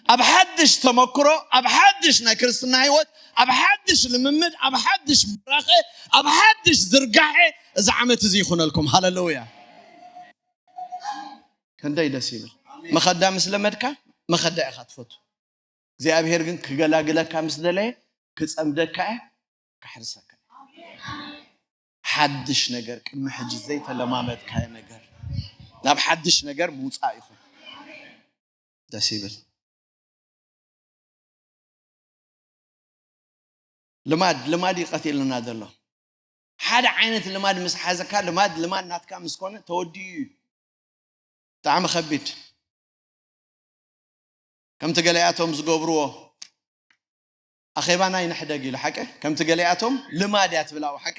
ኣብ ሓድሽ ተመክሮ፣ ኣብ ሓድሽ ናይ ክርስትና ህይወት፣ ኣብ ሓድሽ ልምምድ፣ ኣብ ሓድሽ ብራኸ፣ ኣብ ሓድሽ ዝርጋሐ እዚ ዓመት እዚ ይኹነልኩም። ሃለሉያ። ክንደይ ደስ ይብል። መኸዳ ምስ ለመድካ መኸዳ ኢኻ ትፈቱ። እግዚኣብሔር ግን ክገላግለካ ምስ ደለየ ክጸምደካ እየ፣ ክሕርሰካ። ሓድሽ ነገር፣ ቅድሚ ሕጂ ዘይተለማመድካዮ ነገር ናብ ሓድሽ ነገር ምውጻእ ይኹን። ደስ ይብል። ልማድ ልማድ እዩ ቀቲልና ዘሎ። ሓደ ዓይነት ልማድ ምስ ሓዘካ፣ ልማድ ልማድ ናትካ ምስ ኮነ ተወዲኡ እዩ። ብጣዕሚ ከቢድ። ከምቲ ገሊኣቶም ዝገብርዎ፣ ኣኼባና ይንሕደግ ኢሉ ሓቂ፣ ከምቲ ገሊኣቶም ልማድ እያ ትብላው ሓቂ፣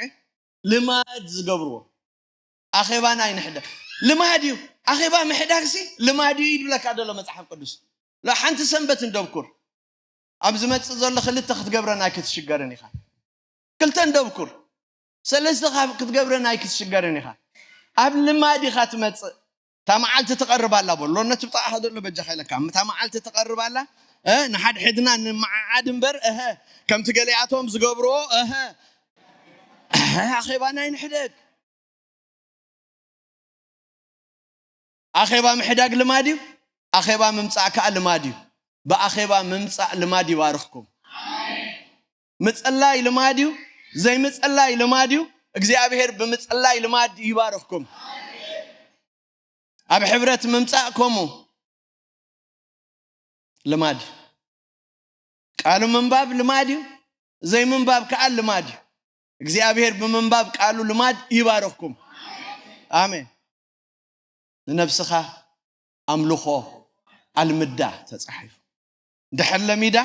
ልማድ ዝገብርዎ ኣኼባና ይንሕደግ። ልማድ እዩ። ኣኼባ ምሕዳግሲ ልማድ እዩ ይብለካ ዘሎ መጽሓፍ ቅዱስ። ላ ሓንቲ ሰንበት እንደብኩር፣ ኣብ ዝመጽእ ዘሎ ክልተ ክትገብረን ኣይክትሽገርን ኢኻ። ክልተ እንደብኩር፣ ሰለስተ ካብ ክትገብረን ኣይክትሽገርን ኢኻ። ኣብ ልማድ ኢኻ ትመጽእ። እታ መዓልቲ ትቐርብ ኣላ በሎ። ነቲ ብጣዕኻ ዘሎ በጃኻ ኢለካ። እታ መዓልቲ ትቐርብ ኣላ። እ፣ ንሓድሕድና ንመዓዓድ እምበር፣ እሀ፣ ከምቲ ገሊኣቶም ዝገብርዎ፣ እሀ፣ እሀ፣ ኣኼባና ይንሕደግ። ኣኼባ ምሕዳግ ልማድ እዩ። ኣኼባ ምምጻእ ከኣ ልማድ እዩ። ብኣኼባ ምምጻእ ልማድ ይባርኽኩም። ምጽላይ ልማድ እዩ። ዘይምጽላይ ልማድ እዩ። እግዚኣብሔር ብምጽላይ ልማድ ይባርኽኩም። ኣብ ሕብረት ምምጻእ ከምኡ ልማድ እዩ። ቃሉ ምንባብ ልማድ እዩ። ዘይምንባብ ከኣ ልማድ እዩ። እግዚኣብሔር ብምንባብ ቃሉ ልማድ ይባርኽኩም። ኣሜን። ንነብስኻ ኣምልኾ ኣልምዳ ተጻሒፉ። ድሕር ለሚዳ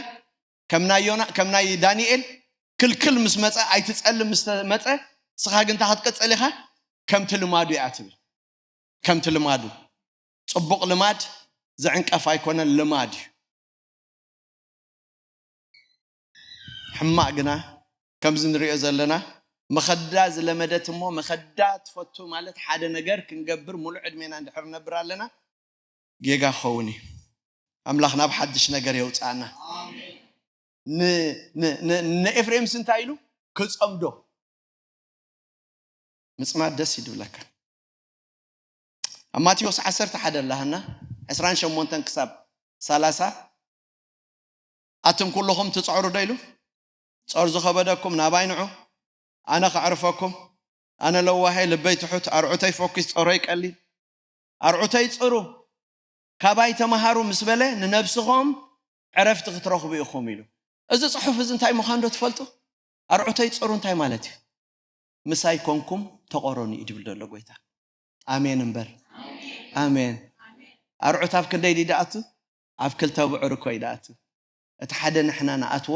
ከም ናይ ዮና፣ ከም ናይ ዳንኤል ክልክል ምስ መጸ፣ ኣይትጸልም ምስ መጸ፣ ንስኻ ግን እንታይ ክትቅጽል ኢኻ? ከምቲ ልማዱ እያ ትብል። ከምቲ ልማዱ። ጽቡቕ ልማድ ዝዕንቀፍ ኣይኮነን፣ ልማድ እዩ። ሕማቕ ግና ከምዚ ንሪኦ ዘለና፣ መኸዳ ዝለመደት እሞ መኸዳ ትፈቱ ማለት ሓደ ነገር ክንገብር ሙሉእ ዕድሜና እንድሕር ነብር ኣለና፣ ጌጋ ክኸውን እዩ። ኣምላኽ ናብ ሓድሽ ነገር የውፅኣና። ን-፣ ን-፣ ን-፣ ንኤፍሬምስ እንታይ ኢሉ? ክጸምዶ። ምጽማድ ደስ ይድብለካ። ኣብ ማቴዎስ ዓሰርተ ሓደ ኣላህና ዕስራን ሸሞንተን ክሳብ ሰላሳ፣ ኣቱም ኩልኹም ትጽዕሩ ዶ ኢሉ? ጾር ዝኸበደኩም ናባይ ንዑ፣ ኣነ ከዕርፈኩም። ኣነ ለዋሄ፣ ልበይ ትሑት፣ ኣርዑተይ ፈኲስ፣ ጾረይ ቀሊል። ኣርዑተይ ጽሩ፣ ካባይ ተመሃሩ ምስ በለ፣ ንነብስኹም ዕረፍቲ ክትረኽቡ ኢኹም ኢሉ። እዚ ጽሑፍ እዚ እንታይ ምዃኑ ዶ ትፈልጡ? ኣርዑተይ ጽሩ እንታይ ማለት እዩ? ምሳይ ኮንኩም ተቆረኑ እዩ ድብል ዘሎ ጎይታ። ኣሜን እምበር። ኣሜን። ኣርዑት ኣብ ክንደይ ድዩ ድኣቱ? ኣብ ክልተ ብዕር እኮ እዩ ድኣቱ። እቲ ሓደ ንሕና ንኣትዎ፣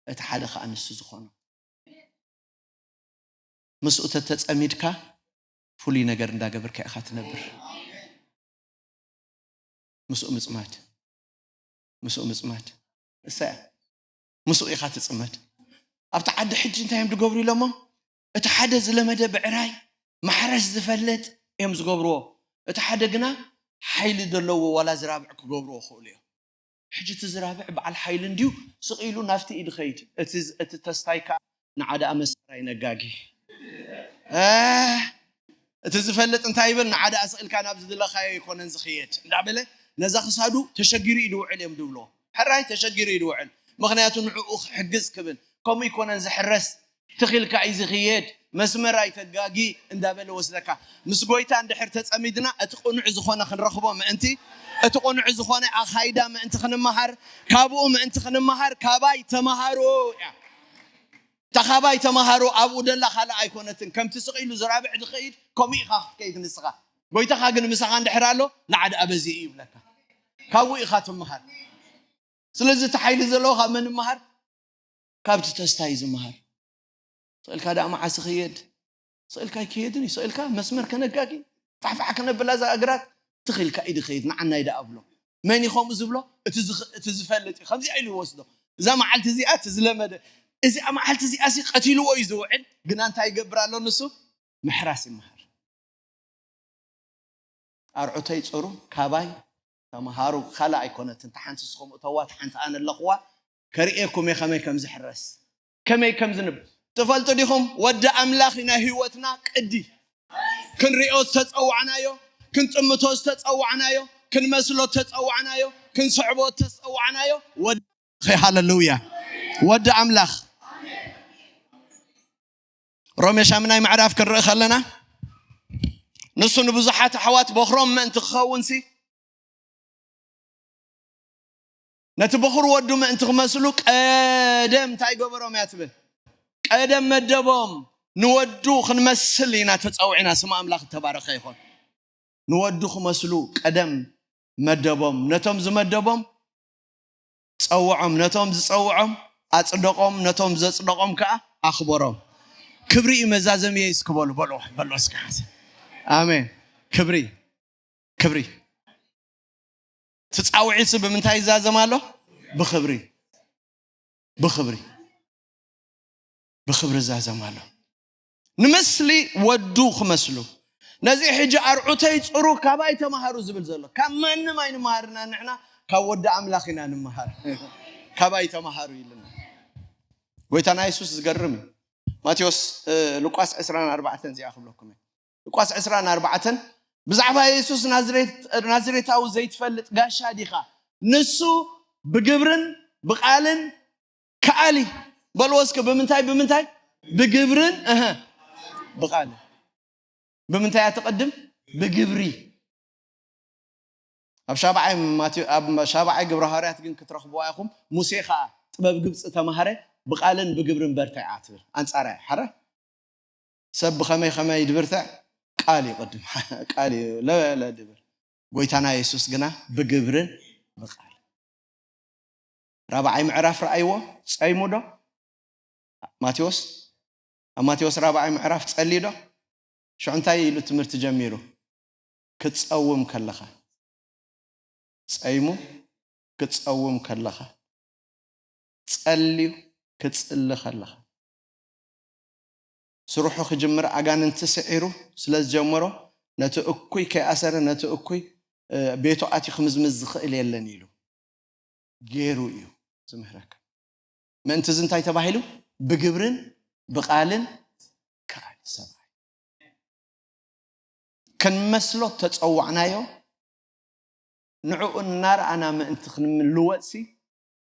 እቲ ሓደ ኸኣ ንሱ ዝኾኖ። ምስኡ ተተጸሚድካ ፍሉይ ነገር እንዳገበርካ ኢኻ ትነብር። ምስኡ ምጽማድ። ምስኡ ምጽማድ። እሳ እያ። ምስኡ ኢኻ ትጽመድ። ኣብቲ ዓዲ ሕጂ እንታይ እዮም ዝገብሩ ኢሎሞ? እቲ ሓደ ዝለመደ ብዕራይ ማሕረስ ዝፈልጥ እዮም ዝገብርዎ። እቲ ሓደ ግና ሓይሊ ዘለዎ ዋላ ዝራብዕ ክገብርዎ ይኽእሉ እዮም። ሕጂ እቲ ዝራብዕ በዓል ሓይሊ እንድዩ ስቕ ኢሉ ናብቲ እዩ ዝኸይድ። እቲ፣ እቲ ተስታይ ከኣ ንዓ ደኣ መሳርያ ነጋጊ። እ፣ እቲ ዝፈልጥ እንታይ ይብል? ንዓ ደኣ ስቕ ኢልካ ናብ ዝደለኻዮ ኣይኮነን ዝኽየድ እንዳበለ ነዛ ክሳዱ ተሸጊሩ እዩ ዝውዕል እዮም ዝብልዎ። ሕራይ ተሸጊሩ እዩ ዝውዕል። ምኽንያቱ ንዕኡ ክሕግዝ ክብል። ከምኡ ኣይኮነን ዝሕረስ። ትኺልካ እዩ ዝኽየድ፣ መስመር ኣይተጋጊ እንዳበለ ወስደካ። ምስ ጎይታ እንድሕር ተጸሚድና፣ እቲ ቅኑዕ ዝኾነ ክንረኽቦ ምእንቲ፣ እቲ ቅኑዕ ዝኾነ ኣኻይዳ ምእንቲ ክንመሃር፣ ካብኡ ምእንቲ ክንመሃር፣ ካባይ ተመሃሩ እያ። እታ ካባይ ተመሃሩ ኣብኡ ደላ ካልእ ኣይኮነትን። ከምቲ ስቕ ኢሉ ዝራብዕ ዝኸይድ፣ ከምኡ ኢኻ ክትከይድ ንስኻ። ጎይታኻ ግን ምሳኻ እንድሕር ኣሎ፣ ንዓ ደኣ በዚ እዩ ይብለካ። ካብኡ ኢኻ ትመሃር። ስለዚ እቲ ሓይሊ ዘለዎ ካብ መን ይመሃር? ካብቲ ተስታይ ዝመሃር። ስቕ ኢልካ ደኣ መዓስ ይኽየድ? ስቕ ኢልካ ኣይክየድን እዩ። ስቕ ኢልካ መስመር ከነጋጊ፣ ፋሕፋሕ ከነብላ እዛ እግራት፣ ትኽ ኢልካ እዩ ዝኸይድ፣ ንዓናይ ደኣ ብሎ። መን እዩ ከምኡ ዝብሎ? እቲ ዝኽ-፣ እቲ ዝፈልጥ እዩ። ከምዚኣ ኢሉ ይወስዶ። እዛ መዓልቲ እዚኣ እቲ ዝለመደ፣ እዚኣ መዓልቲ እዚኣ ሲ ቀቲልዎ እዩ ዝውዕል፣ ግና እንታይ ይገብር ኣሎ ንሱ? ምሕራስ ይመሃር። ኣርዑተይ ጽሩ፣ ካባይ ተምሃሩ ካልእ ኣይኮነትን። እታ ሓንቲ ንስኹም እተዋ፣ እታ ሓንቲ ኣነ ኣለኹዋ። ከርእየኩም እየ ከመይ ከም ዝሕረስ፣ ከመይ ከም ዝንብ። ትፈልጡ ዲኹም? ወዲ ኣምላኽ ናይ ህይወትና ቅዲ። ክንሪኦ ዝተጸዋዕናዮ፣ ክንጥምቶ ዝተጸዋዕናዮ፣ ክንመስሎ ዝተጸዋዕናዮ፣ ክንስዕቦ ዝተጸዋዕናዮ ወዲ፣ ሃሌሉያ፣ ወዲ ኣምላኽ። ሮሜ ሻምናይ ምዕራፍ ክንርኢ ከለና፣ ንሱ ንብዙሓት ኣሕዋት በኹሮም ምእንቲ ክኸውን ሲ፣ ነቲ በኹር ወዱ ምእንቲ ክመስሉ ቀደም እንታይ ገበሮም እያ ትብል? ቀደም መደቦም። ንወዱ ክንመስል ኢና ተጸዊዕና። ስም ኣምላኽ እተባረኸ ይኹን። ንወዱ ክመስሉ ቀደም መደቦም። ነቶም ዝመደቦም ጸውዖም፣ ነቶም ዝጸውዖም ኣጽደቖም፣ ነቶም ዘጽደቖም ከኣ ኣኽበሮም። ክብሪ እዩ መዛዘምየይ እስኪ በሉ፣ በሉ፣ በሉ እስኪ ሓንሳብ። ኣሜን። ክብሪ፣ ክብሪ። እቲ ጻውዒት ብምንታይ ይዛዘም ኣሎ? ብኽብሪ፣ ብኽብሪ፣ ብኽብሪ ይዛዘም ኣሎ። ንምስሊ ወዱ ክመስሉ። ነዚ ሕጂ ኣርዑተይ ጽሩ፣ ካባይ ተማሃሩ ዝብል ዘሎ። ካብ ማንም ኣይንመሃርና ንሕና፣ ካብ ወዲ ኣምላኽ ኢና ንምሃር። ካባይ ተማሃሩ ኢልና። ጎይታና የሱስ ዝገርም እዩ። ማቴዎስ፣ እ፣ ሉቃስ ዕስራን ኣርባዕተን እዚኣ ክብለኩም እየ። ሉቃስ ዕስራን ኣርባዕተን፣ ብዛዕባ የሱስ ናዝሬት-፣ ናዝሬታዊ ዘይትፈልጥ ጋሻ ዲኻ? ንሱ ብግብርን ብቓልን ከኣሊ። በልዎ እስኪ፣ ብምንታይ፣ ብምንታይ? ብግብርን፣ እህ፣ ብቓልን። ብምንታይ እያ ትቕድም? ብግብሪ። ኣብ ሻብዓይ ማቴዎ-፣ ኣብ ሻብዓይ ግብረ ሃዋርያት ግን ክትረኽብዋ ኢኹም። ሙሴ ኸኣ ጥበብ ግብጺ ተማሃረ፣ ብቓልን ብግብርን በርትዕ እያ ትብል። ኣንጻር እያ፣ ሓረ? ሰብ ብኸመይ ኸመይ ድብርትዕ? ቃል እዩ ቅድም። ቃል እዩ፣ ለ-፣ ለ ድብል። ጎይታና የሱስ ግና ብግብርን ብቓል። ራብዓይ ምዕራፍ ረኣይዎ፣ ጸይሙ ዶ? ማቴዎስ፣ ኣብ ማቴዎስ ራብዓይ ምዕራፍ ጸልዩ ዶ? ሽዑ እንታይ ኢሉ ትምህርቲ ጀሚሩ? ክትጸውም ከለኻ፣ ጸይሙ ክትጸውም ከለኻ፣ ጸልዩ ክትጽሊ ከለኻ፣ ስርሑ ክጅምር ኣጋንንቲ ስዒሩ ስለ ዝጀመሮ፣ ነቲ እኩይ ከይኣሰረ፣ ነቲ እኩይ፣ እ፣ ቤቱ ኣትዩ ክምዝምዝ ዝኽእል የለን ኢሉ ገይሩ እዩ ዝምህረካ። ምእንቲ እዚ እንታይ ተባሂሉ? ብግብርን ብቓልን ከኣሊ ሰብኣይ። ክንመስሎ ተጸዋዕናዮ፣ ንዕኡ እናረኣና ምእንቲ ክንልወጥሲ፣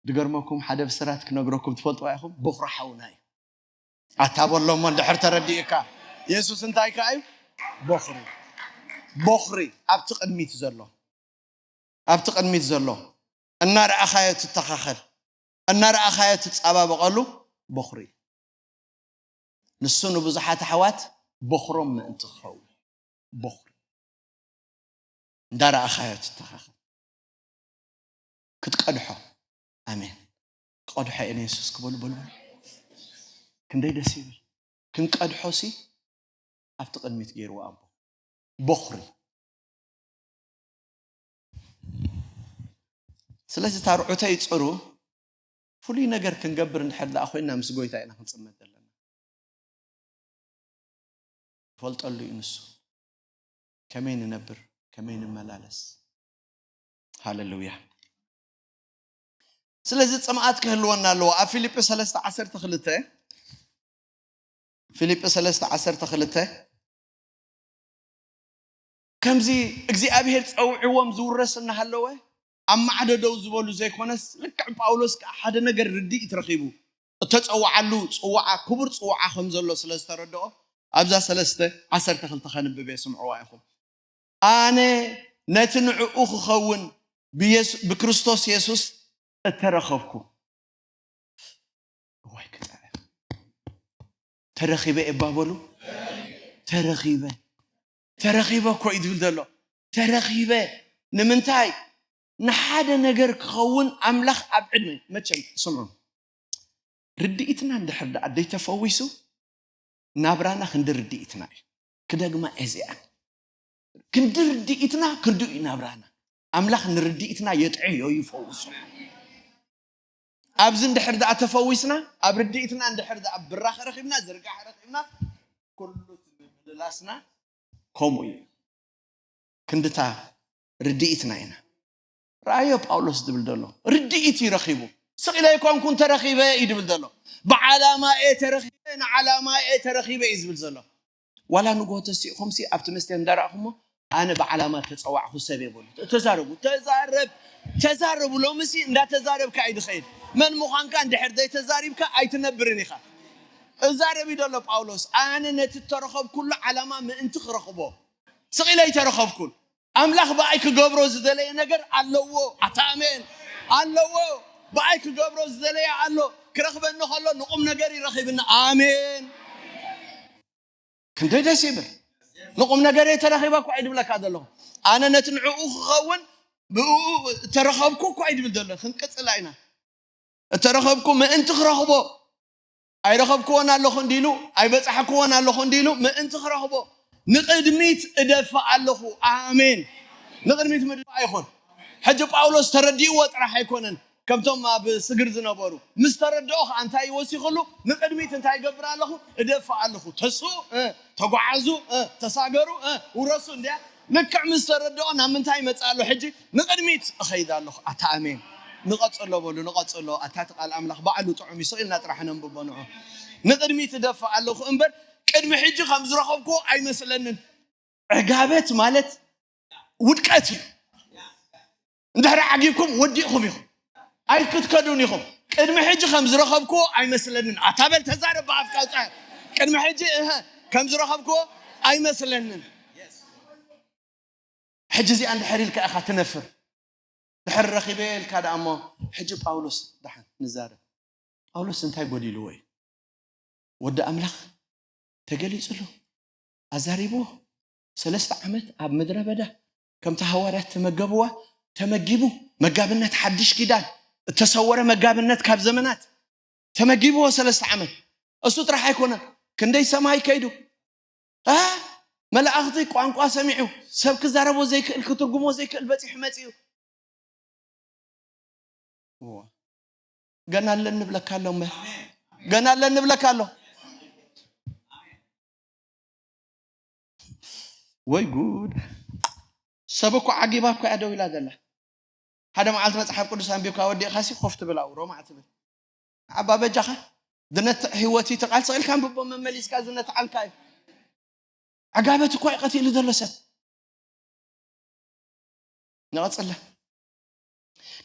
ድገርመኩም፣ ሓደ ብስራት ክነግረኩም ትፈልጥዋ ኢኹም፣ በኹሪ ሓውና እዩ። ኣታ በሎ እሞ እንድሕር ተረዲእካ፣ የሱስ እንታይ ከኣ እዩ? በኹሪ። በኹሪ ኣብቲ ቅድሚት ዘሎ፣ ኣብቲ ቅድሚት ዘሎ፣ እናረኣኻዮ ትተኻኸል፣ እናረኣኻዮ ትጸባበቐሉ በኹሪ። ንሱ ንብዙሓት ኣሕዋት በኹሮም ምእንቲ ክኸውን፣ በኹሪ። እንዳረኣኻዮ ትተኻኸል። ክትቀድሖ። ኣሜን። ክቐድሖ እየ ንየሱስ ክበሉ በሉ። ክንደይ ደስ ይብል። ክንቀድሖ ሲ ኣብቲ ቅድሚት ገይርዎ ኣቦ። በኹሪ። ስለዚ ታርዑተይ ጽሩ ፍሉይ ነገር ክንገብር እንድሕር ደኣ ኮይንና ምስ ጎይታ ኢና ክንጽመድ ዘለና። ይፈልጠሉ እዩ ንሱ። ከመይ ንነብር፣ ከመይ ንመላለስ። ሃሌሉያ። ስለዚ ጽምኣት ክህልወና ኣለዎ። ኣብ ፊልጲ ሰለስተ ዓሰርተ ክልተ፣ ፊልጲ ሰለስተ ዓሰርተ ክልተ፣ ከምዚ እግዚኣብሔር ጸውዕዎም ዝውረስ እናሃለወ ኣብ ማዕዶ ደው ዝበሉ ዘይኮነስ፣ ልክዕ ጳውሎስ ከኣ ሓደ ነገር ርድኢት ረኺቡ፣ እተጸውዓሉ ጽዋዓ ክቡር ጽዋዓ ከም ዘሎ ስለ ዝተረድኦ፣ ኣብዛ ሰለስተ ዓሰርተ ክልተ ከንብብ እየ፣ ስምዕዋ ኢኹም። ኣነ ነቲ ንዕኡ ክኸውን ብየሱ-፣ ብክርስቶስ የሱስ እተረኸብኩ። እዋይ ክጥዕም። ተረኺበ እባ በሉ። ተረኺበ። ተረኺበ እኮ እዩ ዝብል ዘሎ። ተረኺበ። ንምንታይ? ንሓደ ነገር ክኸውን ኣምላኽ ኣብ ዕድመ፣ መቸም ስምዑ። ርድኢትና እንድሕር ደኣ ደይተፈዊሱ፣ ናብራና ክንዲ ርድኢትና እዩ። ክደግማ እዚኣ። ክንዲ ርድኢትና ክንዲ እዩ ናብራና። ኣምላኽ ንርድኢትና የጥዕዮ፣ ይፈውሶ። ኣብዚ እንድሕር ደኣ ተፈዊስና፣ ኣብ ርድኢትና እንድሕር ደኣ ብራኸ ረኺብና፣ ዝርጋሐ ረኺብና፣ ኩሉ እቲ ምምልላስና ከምኡ እዩ። ክንድታ ርድኢትና ኢና። ረኣዮ ጳውሎስ ዝብል ዘሎ ርድኢት እዩ ረኺቡ። ስቕ ኢለ ኣይኮንኩን ተረኺበ እዩ ዝብል ዘሎ። ብዓላማ እየ ተረኺበ፣ ንዓላማ እየ ተረኺበ እዩ ዝብል ዘሎ። ዋላ ንጎ ተሲእኹምሲ ኣብቲ መስተ እንዳረኣኹሞ ኣነ ብዓላማ ተፀዋዕኹ ሰብ እየ በሉ። ተዛረቡ፣ ተዛረብ፣ ተዛረቡ። ሎምሲ እንዳተዛረብካ እዩ ዝኸይድ። መን ምዃንካ እንድሕር ዘይተዛሪብካ ኣይትነብርን ኢኻ። እዛረብ እዩ ዘሎ ጳውሎስ። ኣነ ነቲ እተረኸብኩሉ ዓላማ ምእንቲ ክረኽቦ ስቕ ኢለ ኣይተረኸብኩን። ኣምላኽ ብኣይ ክገብሮ ዝደለየ ነገር ኣለዎ። ኣታ ኣሜን። ኣለዎ። ብኣይ ክገብሮ ዝደለየ ኣሎ። ክረኽበኒ ከሎ ንቁም ነገር ይረኺብኒ። ኣሜን። ክንደይ ደስ ይብል። ንቁም ነገር እየ ተረኺበ እኳ እዩ ድብለካ ዘለኹ። ኣነ ነቲ ንዕኡ ክኸውን ብእኡ ተረኸብኩ እኳ እዩ ድብል ዘሎ። ክንቅጽላ ኢና። እተረኸብኩ ምእንቲ ክረኽቦ፣ ኣይረኸብክዎን ኣለኹ እንዲሉ፣ ኣይበጻሕክዎን ኣለኹ እንዲሉ ምእንቲ ክረኽቦ ንቕድሚት እደፍእ ኣለኹ። ኣሜን። ንቕድሚት ምድፋእ ይኹን። ሕጂ ጳውሎስ ተረዲእዎ ጥራሕ ኣይኮነን፣ ከምቶም ኣብ ስግር ዝነበሩ ምስ ተረድኦ ከዓ እንታይ ይወሲኽሉ? ንቕድሚት እንታይ ይገብር ኣለኹ? እደፍእ ኣለኹ። ተስኡ፣ እ፣ ተጓዓዙ፣ እ፣ ተሳገሩ፣ እ፣ ውረሱ እንድያ። ልክዕ ምስ ተረድኦ ናብ ምንታይ ይመጽእ ኣሎ? ሕጂ ንቕድሚት እኸይድ ኣለኹ። ኣታ ኣሜን። ንቐጽሎ በሉ፣ ንቐጽሎ። ኣታ እቲ ቃል ኣምላኽ ባዕሉ ጥዑም እዩ። ስቕ ኢልና ጥራሕ ነንብቦ ንዑ። ንቕድሚት እደፍእ ኣለኹ እምበር ቅድሚ ሕጂ ከም ዝረኸብኩዎ ኣይመስለንን። ዕጋበት ማለት ውድቀት እዩ። እንድሕር ዓጊብኩም ወዲቕኩም ኢኹም። ኣይክትከዱን ኢኹም። ቅድሚ ሕጂ ከም ዝረኸብኩዎ ኣይመስለንን። ኣታ በል ተዛረብ ብኣፍካ ኣውጽእ። ቅድሚ ሕጂ እህ ከም ዝረኸብኩዎ ኣይመስለንን። ሕጂ እዚኣ እንድሕር ኢልካ ኢኻ ትነፍር። ድሕር ረኺበ ኢልካ ደኣ እሞ ሕጂ ጳውሎስ ደሓን ንዛረብ። ጳውሎስ እንታይ ጎዲልዎ እዩ? ወዲ ኣምላኽ ተገሊጽሉ፣ ኣዛሪብዎ። ሰለስተ ዓመት ኣብ ምድረ በዳ ከምቲ ሃዋርያት ተመገብዋ ተመጊቡ፣ መጋብነት ሓድሽ ኪዳን፣ እተሰወረ መጋብነት ካብ ዘመናት ተመጊብዎ ሰለስተ ዓመት። እሱ ጥራሕ ኣይኮነን፣ ክንደይ ሰማይ ከይዱ፣ እ፣ መላእኽቲ ቋንቋ ሰሚዑ፣ ሰብ ክዛረቦ ዘይክእል፣ ክትርጉሞ ዘይክእል በጺሑ መጺኡ። እዎ። ገና ኣለን ንብለካ ኣሎ እምበር። ገና ኣለን ንብለካ ኣሎ። ወይ ጉድ። ሰብ እኮ ዓጊባ እኮ እያ ደው ኢላ ዘላ። ሓደ መዓልቲ መጽሓፍ ቅዱስ ኣንቢብካ ወዲእካ ሲ ኮፍ ትብል ኣብኡ ሮማዕ ትብል። ኣባ በጃኻ ዝነትዕ ህይወት እዩ። ተቓልሲ ኢልካ ኣንብቦ መመሊስካ ዝነትዓልካ እዩ። ዓጋበት እኮ እዩ ቀቲሉ ዘሎ ሰብ። ንቐጽለ።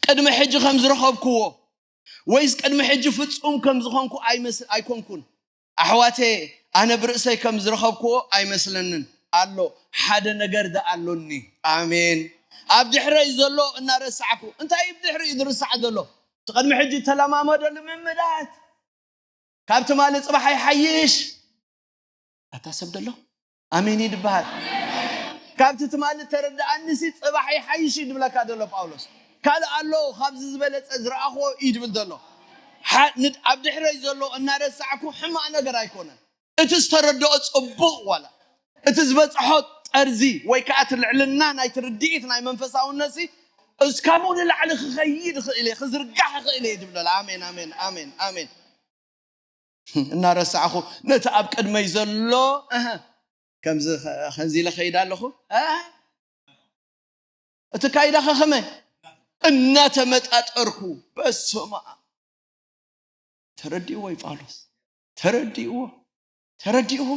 ቅድሚ ሕጂ ከም ዝረኸብክዎ ወይስ ቅድሚ ሕጂ ፍጹም ከም ዝኾንኩ ኣይመስ-፣ ኣይኮንኩን። ኣሕዋተየ፣ ኣነ ብርእሰይ ከም ዝረኸብክዎ ኣይመስለንን ኣሎ። ሓደ ነገር ደኣ ኣሎኒ። ኣሜን። ኣብ ድሕረይ ዘሎ እናረሳዕኩ። እንታይ እዩ ብድሕሪኡ ዝርሳዕ ዘሎ? እቲ ቅድሚ ሕጂ ተለማመዶ ልምምዳት። ካብ ትማሊ ጽባሕ ይሓይሽ። ኣታ ሰብ ደሎ ኣሜን እዩ ድበሃል። ካብቲ ትማሊ ተረድኣኒሲ ጽባሕ ይሓይሽ እዩ ድብለካ ደሎ ጳውሎስ። ካልእ ኣሎ ካብዚ ዝበለጸ ዝረኣኽዎ እዩ ድብል ደሎ። ሓ-፣ ንድ-፣ ኣብ ድሕረይ ዘሎ እናረሳዕኩ ሕማቕ ነገር ኣይኮነን። እቲ ዝተረድኦ ጽቡቕ ዋላ እቲ ዝበጽሖ ጠርዚ ወይ ከኣ እቲ ልዕልና ናይቲ ርድኢት ናይ መንፈሳውነትሲ እስካብኡ ንላዕሊ ክኸይድ ይኽእል እየ፣ ክዝርጋሕ ይኽእል እየ ድብል ደሎ። ኣሜን፣ ኣሜን፣ ኣሜን፣ ኣሜን። እናረሳዕኹ ነቲ ኣብ ቅድመይ ዘሎ፣ እህ፣ ከምዚ ኸ-፣ ከምዚ ኢለ ኸይድ ኣለኹ። እህ፣ እቲ ካይዳ ኸ ኸመይ? እናተመጣጠርኩ፣ በስመ ኣብ። ተረዲእዎ እዩ ጳውሎስ። ተረዲእዎ። ተረዲእዎ።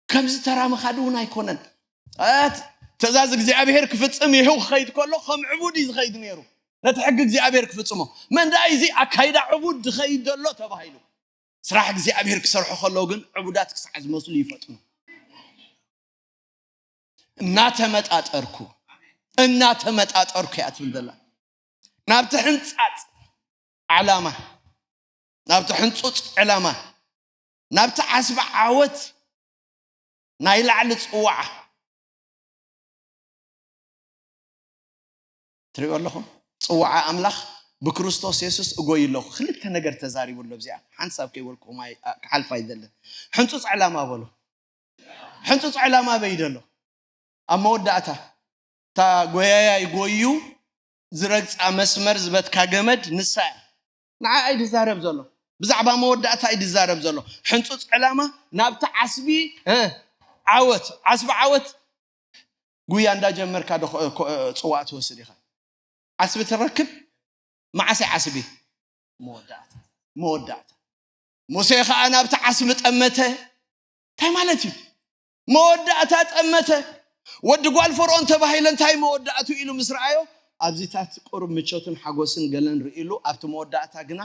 ከምዚ ተራ ምኻድ እውን ኣይኮነን። ኣት-፣ ትእዛዝ እግዚኣብሔር ክፍጽም ይህው ክኸይድ ከሎ ከም ዕቡድ እዩ ዝኸይድ ነይሩ። ነቲ ሕጊ እግዚኣብሔር ክፍጽሞ። መን ደኣ እዚ ኣካይዳ ዕቡድ ዝኸይድ ዘሎ ተባሂሉ። ስራሕ እግዚኣብሔር ክሰርሑ ከለዉ ግን ዕቡዳት ክሳዕ ዝመስሉ ይፈጥኑ። እናተመጣጠርኩ፣ እናተመጣጠርኩ እያ ትብል ዘላ። ናብቲ ሕንጻጽ ዓላማ፣ ናብቲ ሕንጹጽ ዕላማ፣ ናብቲ ዓስቢ ዓወት ናይ ላዕሊ ጽዋዓ ትሪኦ ኣለኹም? ጽዋዓ ኣምላኽ ብክርስቶስ የሱስ እጎይ ኣለኹ። ክልተ ነገር ተዛሪቡ ኣሎ። እዚኣ ሓንሳብ ከይበልኩም ኣይ-፣ ክሓልፍ ኣይደልን። ሕንጹጽ ዕላማ በሉ። ሕንጹጽ ዕላማ በይ ደሎ። ኣብ መወዳእታ እታ ጎያያይ ጎዩ ዝረግጻ መስመር ዝበትካ ገመድ ንሳ እያ። ንዓ እዩ ዝዛረብ ዘሎ። ብዛዕባ መወዳእታ እዩ ዝዛረብ ዘሎ። ሕንጹጽ ዕላማ ናብቲ ዓስቢ፣ እ፣ ዓወት፣ ዓስቢ ዓወት ጉያ እንዳጀመርካ ዶ ኸ-፣ ኮ-፣ ጽዋእ ትወስድ ኢኻ? ዓስቢ ትረክብ። መዓሰ ዓስቢ? መወዳእታ። መወዳእታ። ሙሴ ከዓ ናብቲ ዓስቢ ጠመተ። እንታይ ማለት እዩ? መወዳእታ ጠመተ። ወዲ ጓል ፈርዖን ተባሂለ እንታይ መወዳእቱ ኢሉ ምስ ረኣዮ ኣብዚታት ቁሩብ ምቾትን ሓጎስን ገለን ርእሉ ኣብቲ መወዳእታ ግና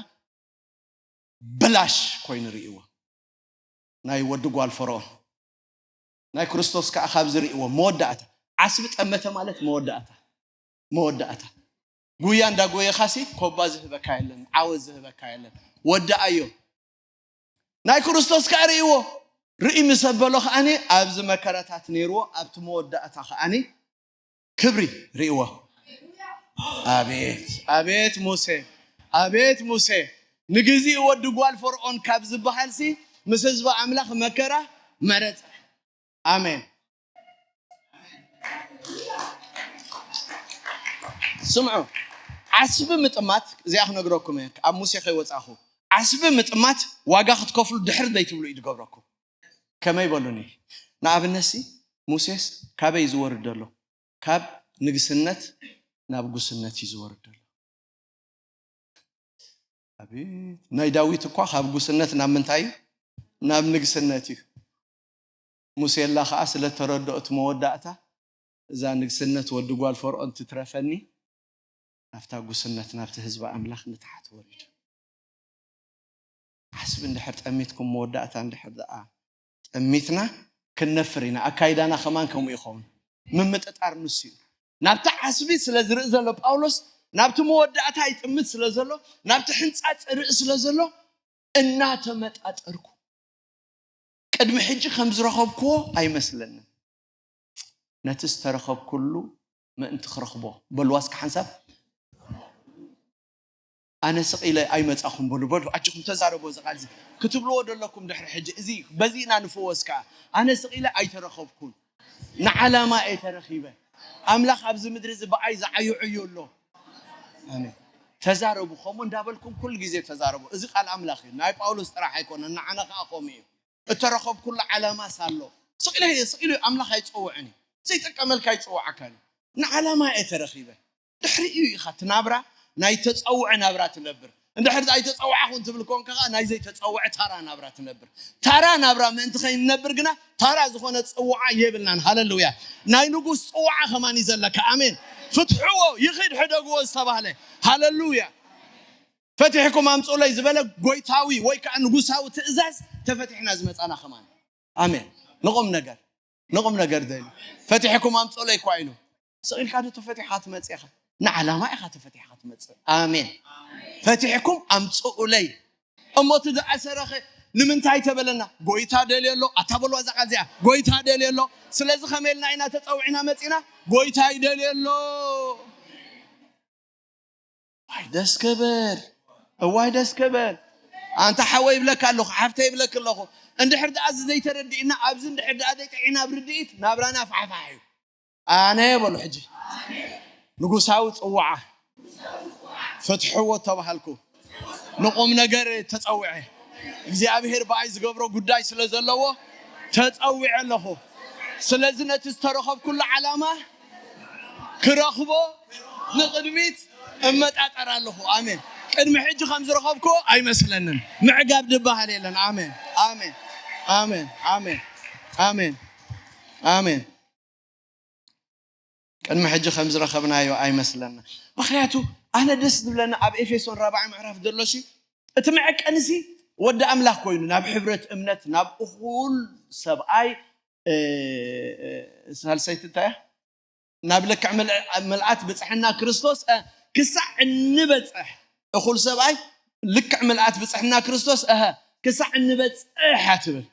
ብላሽ ኮይኑ ርእዎ። ናይ ወዲ ጓል ፈርዖን ናይ ክርስቶስ ከዓ ካብ ዝርእዎ መወዳእታ። ዓስቢ ጠመተ ማለት መወዳእታ። መወዳእታ። ጉያ እንዳጎየኻሲ ኮባ ዝህበካ የለን፣ ዓወት ዝህበካ የለን። ወዳኣዮ። ናይ ክርስቶስ ከዓ ርእዎ። ርኢ ምስ ኣበሎ ከዓኒ ኣብዚ መከራታት ነይርዎ ኣብቲ መወዳእታ ከዓኒ ክብሪ ርእዎ። ኣቤት ኣቤት ሙሴ፣ ኣቤት ሙሴ። ንግዚኡ ወዲ ጓል ፈርዖን ካብ ዝበሃልሲ ምስ ህዝቢ ኣምላኽ መከራ መረጸ። ኣሜን። ስምዑ። ዓስቢ ምጥማት እዚኣ ክነግረኩም እየ፣ ኣብ ሙሴ ከይወፃኹ። ዓስቢ ምጥማት ዋጋ ክትከፍሉ ድሕር ዘይትብሉ እዩ ዝገብረኩም። ከመይ በሉኒ? ንኣብነትሲ ሙሴስ ካበይ ዝወርድ ዘሎ? ካብ ንግስነት ናብ ጉስነት እዩ ዝወርድ ዘሎ። ኣቤት፣ ናይ ዳዊት እኳ ካብ ጉስነት ናብ ምንታይ እዩ? ናብ ንግስነት እዩ። ሙሴላ ከዓ ስለተረድኦ እቲ መወዳእታ፣ እዛ ንግስነት ወዲ ጓል ፈርዖን ትትረፈኒ፣ ናብታ ጉስነት ናብቲ ህዝቢ ኣምላኽ ንታሕቲ ወሪዱ። ዓስቢ እንድሕር ጠሚትኩም፣ መወዳእታ እንድሕር ደኣ ጠሚትና ክንነፍር ኢና። ኣካይዳና ከማን ከምኡ ይኸውን። ምምጥጣር ንሱ እዩ። ናብቲ ዓስቢ ስለ ዝርኢ ዘሎ ጳውሎስ፣ ናብቲ መወዳእታ ይጥምት ስለ ዘሎ፣ ናብቲ ሕንጻጽ ርኢ ስለ ዘሎ እናተመጣጠርኩ ቅድሚ ሕጂ ከም ዝረኸብክዎ ኣይመስለንን። ነቲ ዝተረኸብኩሉ ምእንቲ ክረኽቦ በልዋ እስከ ሓንሳብ። ኣነ ስቕ ኢለ ኣይመጻኹም በሉ፣ በሉ ኣጆኹም ተዛረቡ። እዚ ቃል እዚ ክትብልዎ ደለኩም ድሕሪ ሕጂ፣ እዚ በዚ ኢና ንፍወስ ከኣ። ኣነ ስቕ ኢለ ኣይተረኸብኩን፣ ንዓላማ እየ ተረኺበ። ኣምላኽ ኣብዚ ምድሪ እዚ ብኣይ ዝዓዩ ዕዩ ኣሎ። ኣሜን። ተዛረቡ፣ ከምኡ እንዳበልኩም ኩሉ ግዜ ተዛረቡ። እዚ ቃል ኣምላኽ እዩ፣ ናይ ጳውሎስ ጥራሕ ኣይኮነን፣ ንዓና ከኣ ከምኡ እዩ። እተረኸብኩሉ ዓላማስ ኣሎ። ስቕ ኢለ፣ ስቕ ኢሉ ኣምላኽ ኣይጸውዕን እዩ። ዘይጠቀመልካ ኣይጸውዓካን እዩ። ንዓላማ እየ ተረኺበ። ድሕሪኡ ኢኻ እቲ ናብራ ናይ ተጸውዐ ናብራ ትነብር። እንድሕር ኣይተጸዋዕኹን ትብል ኮንካ ከኣ ናይ ዘይተጸውዐ ታራ ናብራ ትነብር። ታራ ናብራ ምእንቲ ከይንነብር ግና ታራ ዝኾነ ጽዋዓ የብልናን። ሃለሉያ። ናይ ንጉስ ጽዋዓ ከማን እዩ ዘለካ። ኣሜን። ፍትሕዎ፣ ይኺድ ሕደግዎ ዝተባህለ። ሃለሉያ። ፈቲሕኩም ኣምጽኡለይ ዝበለ ጎይታዊ ወይ ከዓ ንጉሳዊ ትእዛዝ ተፈቲሕና ዝመጻና ከማን። ኣሜን። ንቑም ነገር፣ ንቑም ነገር ደሊ። ፈቲሕኩም ኣምጽኡለይ እኳ ኢሉ። ስቕ ኢልካ ዶ ተፈቲሕካ ትመጽእ ኢኻ? ንዓላማ ኢኻ ተፈቲሕካ ትመጽእ። ኣሜን። ፈቲሕኩም ኣምጽኡለይ። እሞ እቲ ዝኣሰረኸ ንምንታይ ተበለና? ጎይታ ደልዮ ኣሎ። ኣታ በልዋ እዛ ቃል እዚኣ። ጎይታ ደልዮ ኣሎ። ስለዚ ከመይ ኢልና ኢና ተጸዊዕና መጺና? ጎይታ ይደልዮ ኣሎ። ዋይ ደስ ክብል፣ እዋይ ደስ ክብል። ኣንታ ሓወይ ይብለካ ኣለኹ፣ ሓፍተይ ይብለክ ኣለኹ። እንድሕር ደኣ እዚ ዘይተረዲእና፣ ኣብዚ እንድሕር ደኣ ዘይጥዒና ኣብ ርድኢት፣ ናብራና ፋሕፋሕ እዩ። ኣነ በሉ ሕጂ ንጉሳዊ ጽዋዓ ፍትሕዎ ተባሃልኩ። ንቁም ነገር ተጸውዐ። እግዚኣብሔር ብኣይ ዝገብሮ ጉዳይ ስለ ዘለዎ ተጸዊዐ ኣለኹ። ስለዚ ነቲ ዝተረኸብኩሉ ዓላማ ክረኽቦ ንቕድሚት እመጣጠር ኣለኹ። ኣሜን። ቅድሚ ሕጂ ከም ዝረኸብክዎ ኣይመስለንን። ምዕጋብ ዝበሃል የለን። ኣሜን፣ ኣሜን፣ ኣሜን፣ ኣሜን፣ ኣሜን፣ ኣሜን። ቅድሚ ሕጂ ከም ዝረኸብናዮ ኣይመስለና። ምኽንያቱ ኣነ ደስ ዝብለና ኣብ ኤፌሶን ራብዓይ ምዕራፍ ዘሎሲ እቲ መዐቀንሲ ወዲ ኣምላኽ ኮይኑ ናብ ሕብረት እምነት ናብ እኹል ሰብኣይ፣ እ፣ እ፣ ሳልሰይቲ እንታይ እያ? ናብ ልክዕ ምልእ-፣ ምልኣት ብጽሕና ክርስቶስ፣ እ፣ ክሳዕ እንበጽሕ፣ እኹል ሰብኣይ ልክዕ ምልኣት ብጽሕና ክርስቶስ፣ እሀ፣ ክሳዕ እንበጽሕ እያ ትብል።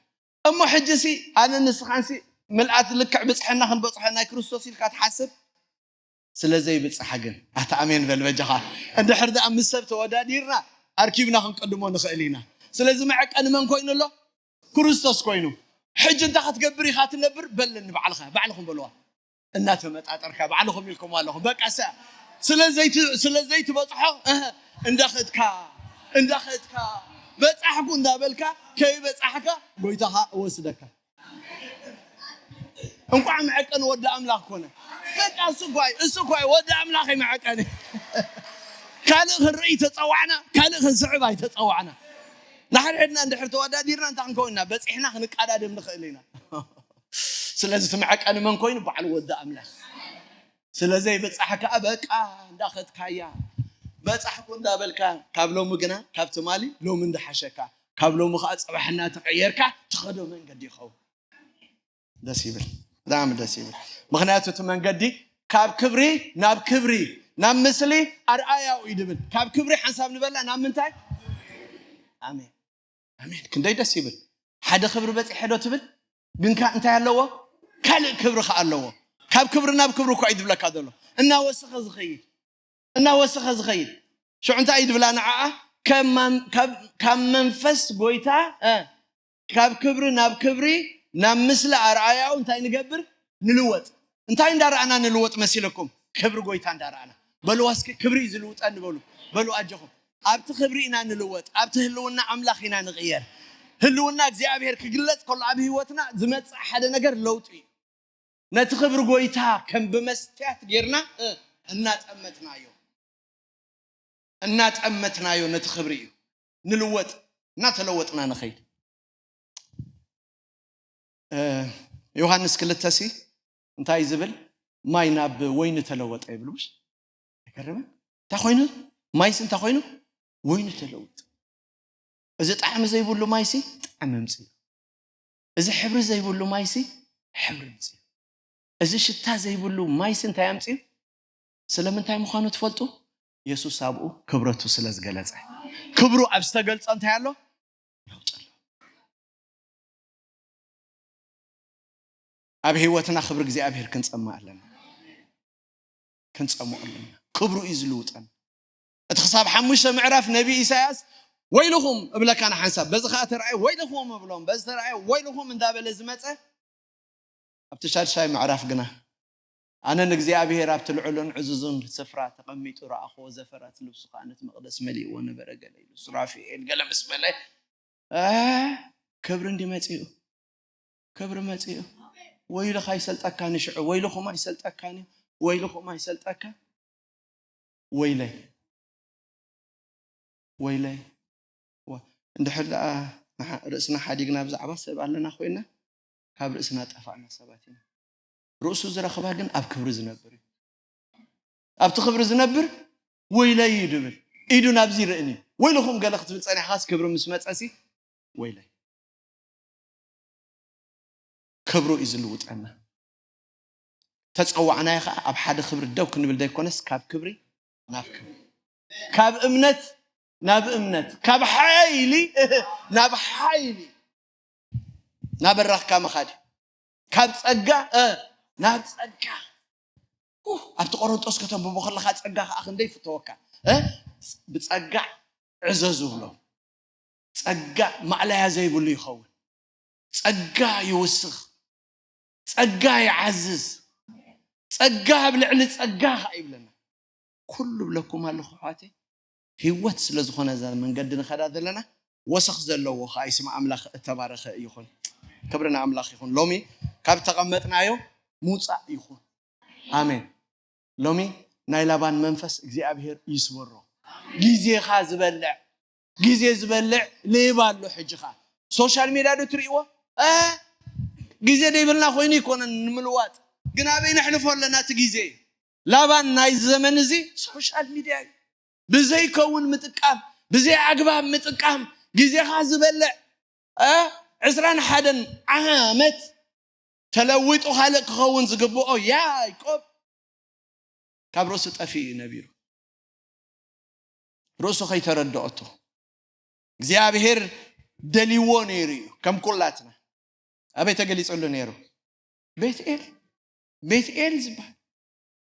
እሞ ሕጂሲ ኣነ ንስኻንሲ ምልኣት ልክዕ ብጽሕና ክንበጽሖ ናይ ክርስቶስ ኢልካ ትሓስብ? ስለ ዘይብጽሓ ግን፣ ኣታ ኣሜን በል በጃኻ። እንድሕር ደኣ ምስ ሰብ ተወዳዲርና ኣርኪብና ክንቀድሞ ንኽእል ኢና። ስለዚ መዐቀኒ መን ኮይኑ ኣሎ? ክርስቶስ ኮይኑ። ሕጂ እንታይ ክትገብር ኢኻ ትነብር? በል ንባዕልኻ፣ ባዕልኹም በልዋ። እናተመጣጠርካ ባዕልኹም ኢልኩም ኣለኹም። በቃ ሰ-፣ ስለ ዘይት-፣ ስለ ዘይትበጽሖ፣ እህ፣ እንዳኸድካ፣ እንዳኸድካ፣ በጻሕኩ እንዳበልካ፣ ከይበጻሕካ ጎይታኻ እወስደካ። እንኳዕ መዐቀኒ ወዲ ኣምላኽ ኮነ። በቃ እሱ እኳ እዩ፣ እሱ እኳ እዩ ወዲ ኣምላኽ እዩ መዐቀኒ። ካልእ ክንርኢ ተጸዋዕና፣ ካልእ ክንስዕብ ኣይተጸዋዕና። ንሓድሕድና እንድሕር ተወዳዲርና እንታይ ክንከውን ኢና? በጺሕና ክንቀዳደም ንኽእል ኢና። ስለዚ እቲ መዐቀኒ መን ኮይኑ? በዓል ወዲ ኣምላኽ። ስለ ዘይበጻሕ ከኣ በቃ እንዳኸድካያ፣ በጻሕኩ እንዳበልካ፣ ካብ ሎሚ ግና ካብ ትማሊ ሎሚ እንዳሓሸካ፣ ካብ ሎሚ ከኣ ጽባሕ እናተቐየርካ ትኸዶ መንገዲ ይኸውን። ደስ ይብል፣ ብጣዕሚ ደስ ይብል። ምኽንያቱ እቲ መንገዲ ካብ ክብሪ ናብ ክብሪ፣ ናብ ምስሊ ኣርኣያኡ እዩ ድብል። ካብ ክብሪ ሓንሳብ ንበላ ናብ ምንታይ? ኣሜን፣ ኣሜን። ክንደይ ደስ ይብል። ሓደ ክብሪ በጺሐ ዶ ትብል? ግን ከ እንታይ ኣለዎ? ካልእ ክብሪ ከ ኣለዎ። ካብ ክብሪ ናብ ክብሪ እኮ እዩ ድብለካ ዘሎ። እናወሰኸ ዝኸይድ፣ እናወሰኸ ዝኸይድ። ሽዑ እንታይ እዩ ድብላ ንዓኣ? ከም ማን-፣ ካብ፣ ካብ መንፈስ ጎይታ፣ እ፣ ካብ ክብሪ ናብ ክብሪ፣ ናብ ምስሊ ኣርኣያኡ እንታይ ንገብር? ንልወጥ። እንታይ እንዳረኣና ንልወጥ መሲለኩም? ክብሪ ጎይታ እንዳረኣና። በልዋ እስኪ፣ ክብሪ እዩ ዝልውጠኒ በሉ። በሉ ኣጆኹም። ኣብቲ ክብሪ ኢና ንልወጥ፣ ኣብቲ ህልውና ኣምላኽ ኢና ንቕየር። ህልውና እግዚኣብሔር ክግለጽ ከሎ ኣብ ህይወትና ዝመጽእ ሓደ ነገር ለውጢ እዩ። ነቲ ክብሪ ጎይታ ከም ብመስትያት ጌርና፣ እ፣ እናጠመትናዮ፣ እናጠመትናዮ ነቲ ክብሪ እዩ ንልወጥ፣ እናተለወጥና ንኸይድ። እ፣ ዮሃንስ ክልተ ሲ እንታይ ዝብል? ማይ ናብ ወይኒ ተለወጠ ይብል። ምሽ ኣይገርምን? እንታይ ኮይኑ? ማይስ እንታይ ኮይኑ? ወይኒ ተለወጠ። እዚ ጣዕሚ ዘይብሉ ማይሲ ጣዕሚ ኣምፅኡ። እዚ ሕብሪ ዘይብሉ ማይሲ ሕብሪ ኣምፅኡ። እዚ ሽታ ዘይብሉ ማይሲ እንታይ ኣምፅኡ? ስለምንታይ ምዃኑ ትፈልጡ? የሱስ ኣብኡ ክብረቱ ስለ ዝገለጸ። ክብሩ ኣብ ዝተገልጸ እንታይ ኣሎ? ለውጢ ኣሎ። ኣብ ህይወትና ክብሪ እግዚኣብሔር ክንጸምእ ኣለና። ክንጸምኦ ኣለና። ክብሩ እዩ ዝልውጠን። እቲ ክሳብ ሓሙሽተ ምዕራፍ ነቢ ኢሳያስ ወይልኹም እብለካ ንሓንሳብ፣ በዚ ኸኣ ተረኣየ ወይልኹም እብሎም፣ በዚ ተረኣየ ወይልኹም እንዳበለ ዝመጸ፣ ኣብቲ ሻድሻይ ምዕራፍ ግና ኣነ ንእግዚኣብሔር ኣብቲ ልዑልን ዕዙዝን ስፍራ ተቐሚጡ ረኣኽዎ፣ ዘፈራት ልብሱ ኸኣ ነቲ መቕደስ መሊእዎ ነበረ፣ ገለ ኢሉ ሱራፊኤል ገለ ምስ በለ፣ እ፣ ክብሪ እንዲ መጺኡ፣ ክብሪ መጺኡ። ወይልኻ ኣይሰልጠካን ሽዑ፣ ወይልኹም ኣይሰልጠካን፣ ወይልኹም ኣይሰልጠካ። ወይለይ፣ ወይለይ። ዋ፣ እንድሕር ደኣ ንሓ-፣ ርእስና ሓዲግና ብዛዕባ ሰብ ኣለና ኮይና፣ ካብ ርእስና ጠፋእና ሰባት ኢና። ርእሱ ዝረኽባ ግን ኣብ ክብሪ ዝነብር እዩ። ኣብቲ ክብሪ ዝነብር ወይለይ እዩ ድብል። ኢዱ ናብዚ ይርእን እዩ። ወይልኹም ገለ ክትብል ጸኒሕኻስ ክብሪ ምስ መጸሲ ወይለይ። ክብሩ እዩ ዝልውጠና። ተጸዋዕናዮ ኸኣ ኣብ ሓደ ክብሪ ደው ክንብል ዘይኮነስ ካብ ክብሪ ናብ ክብሪ፣ ካብ እምነት ናብ እምነት፣ ካብ ሓይሊ ናብ ሓይሊ እናበራኽካ ምኻድ እዩ። ካብ ጸጋ፣ እ፣ ናብ ጸጋ። ኡህ፣ ኣብቲ ቆሮንጦስ ከተንብቦ ከለኻ ጸጋ ከኣ ክንደይ ይፍተወካ፣ እ? ብጸጋ ዕዘዙ ብሎ። ጸጋ ማእለያ ዘይብሉ ይኸውን። ጸጋ ይውስኽ። ጸጋ ይዓዝዝ። ጸጋ ኣብ ልዕሊ ጸጋ ከኣ ይብለና። ኩሉ ብለኩም ኣለኹ ኣሕዋተይ፣ ህይወት ስለ ዝኾነ እዛ መንገዲ ንኸዳ ዘለና ወሰኽ ዘለዎ ኸኣ ይስማ ኣምላኽ እተባረኸ ይኹን። ክብሪ ንኣምላኽ ይኹን። ሎሚ ካብ ተቐመጥናዮ ምውጻእ ይኹን። ኣሜን። ሎሚ ናይ ላባን መንፈስ እግዚኣብሔር ይስበሮ። ግዜኻ ዝበልዕ፣ ግዜ ዝበልዕ ሌባ ኣሎ። ሕጂ ኸኣ ሶሻል ሜድያ ዶ ትርእይዎ? እ፣ ግዜ ዘይብልና ኮይኑ ይኮነን ንምልዋጥ፣ ግን ኣበይ ነሕልፎ ኣለና እቲ ግዜ? ላባን ናይ ዘመን እዚ ሶሻል ሚድያ እዩ። ብዘይከውን ምጥቃም፣ ብዘይ ኣግባብ ምጥቃም፣ ግዜኻ ዝበልዕ፣ እ፣ ዕስራን ሓደን ዓመት ተለዊጡ ካልእ ክኸውን ዝግብኦ ያዕቆብ ካብ ርእሱ ጠፊኡ እዩ ነቢሩ። ርእሱ ከይተረድኦቶ እግዚኣብሔር ደልይዎ ነይሩ እዩ። ከም ኩላትና ኣበይ ተገሊጹሉ ነይሩ? ቤትኤል። ቤትኤል ዝበሃል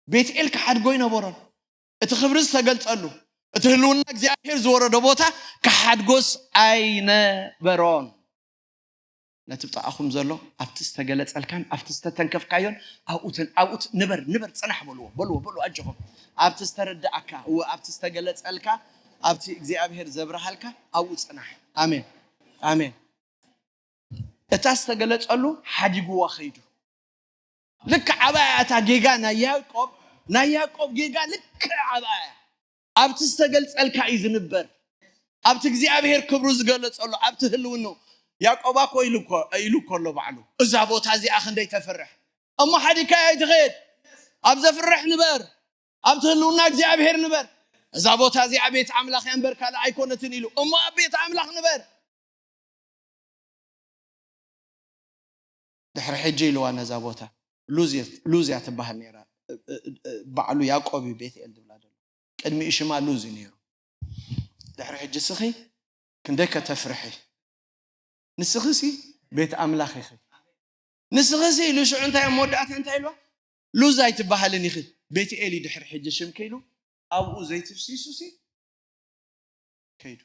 ቤትኤል ክሓድጎ ኣይነበሮን። እቲ ክብሪ ዝተገልጸሉ፣ እቲ ህልውና እግዚኣብሔር ዝወረዶ ቦታ ክሓድጎስ ኣይነበሮን። ነቲ ብጥቓኹም ዘሎ ኣብቲ ዝተገለጸልካን ኣብቲ ዝተተንከፍካዮን ኣብኡ ተን-፣ ኣብኡ ት-፣ ንበር፣ ንበር፣ ጽናሕ በልዎ፣ በልዎ፣ በልዎ፣ ኣጆኹም። ኣብቲ ዝተረዳእካ፣ እወ፣ ኣብቲ ዝተገለጸልካ፣ ኣብቲ እግዚኣብሔር ዘብርሃልካ ኣብኡ ጽናሕ። ኣሜን፣ ኣሜን። እታ ዝተገለጸሉ ሓዲግዋ ኸይዱ። ልክዕ ዓባያ እታ ጌጋ ናይ ያዕቆብ፣ ናይ ያዕቆብ ጌጋ ልክዕ ዓባያ ኣብቲ ዝተገልጸልካ እዩ ዝንበር። ኣብቲ እግዚኣብሔር ክብሩ ዝገለጸሉ፣ ኣብቲ ህልውኑ። ያዕቆብ እኮ ኢሉ እኮ፣ ኢሉ እኮ ኣሎ ባዕሉ፣ "እዛ ቦታ እዚኣ ክንደይ ተፍርሕ፣ እሞ ሓዲግካያ ኣይትኸድ። ኣብ ዘፍርሕ ንበር፣ ኣብቲ ህልውና እግዚኣብሔር ንበር። እዛ ቦታ እዚኣ ቤት ኣምላኽ እያ እምበር ካልእ ኣይኮነትን" ኢሉ፣ "እሞ ኣብ ቤት ኣምላኽ ንበር። ድሕሪ ሕጂ" ኢልዋ ነዛ ቦታ። ሉዝ እየ፣ ሉዝ እያ ትበሃል ነይራ። እ-፣ እ-፣ እ-፣ ባዕሉ ያዕቆብ እዩ ቤትኤል ዝብላ ዘሎ። ቅድሚኡ ሽማ ሉዝ እዩ ነይሩ። ድሕሪ ሕጂ ስኺ ክንደይ ከተፍርሒ? ንስኺ ሲ ቤት ኣምላኽ ኢኺ። ንስኺ ሲ ኢሉ ሽዑ እንታይ ኣብ መወዳእታ እንታይ ኢልዋ? "ሉዝ ኣይትበሃልን ኢኺ፣ ቤትኤል እዩ ድሕሪ ሕጂ ሽምኪ" ኢሉ ኣብኡ ዘይትፍሲሱ ሲ ከይዱ።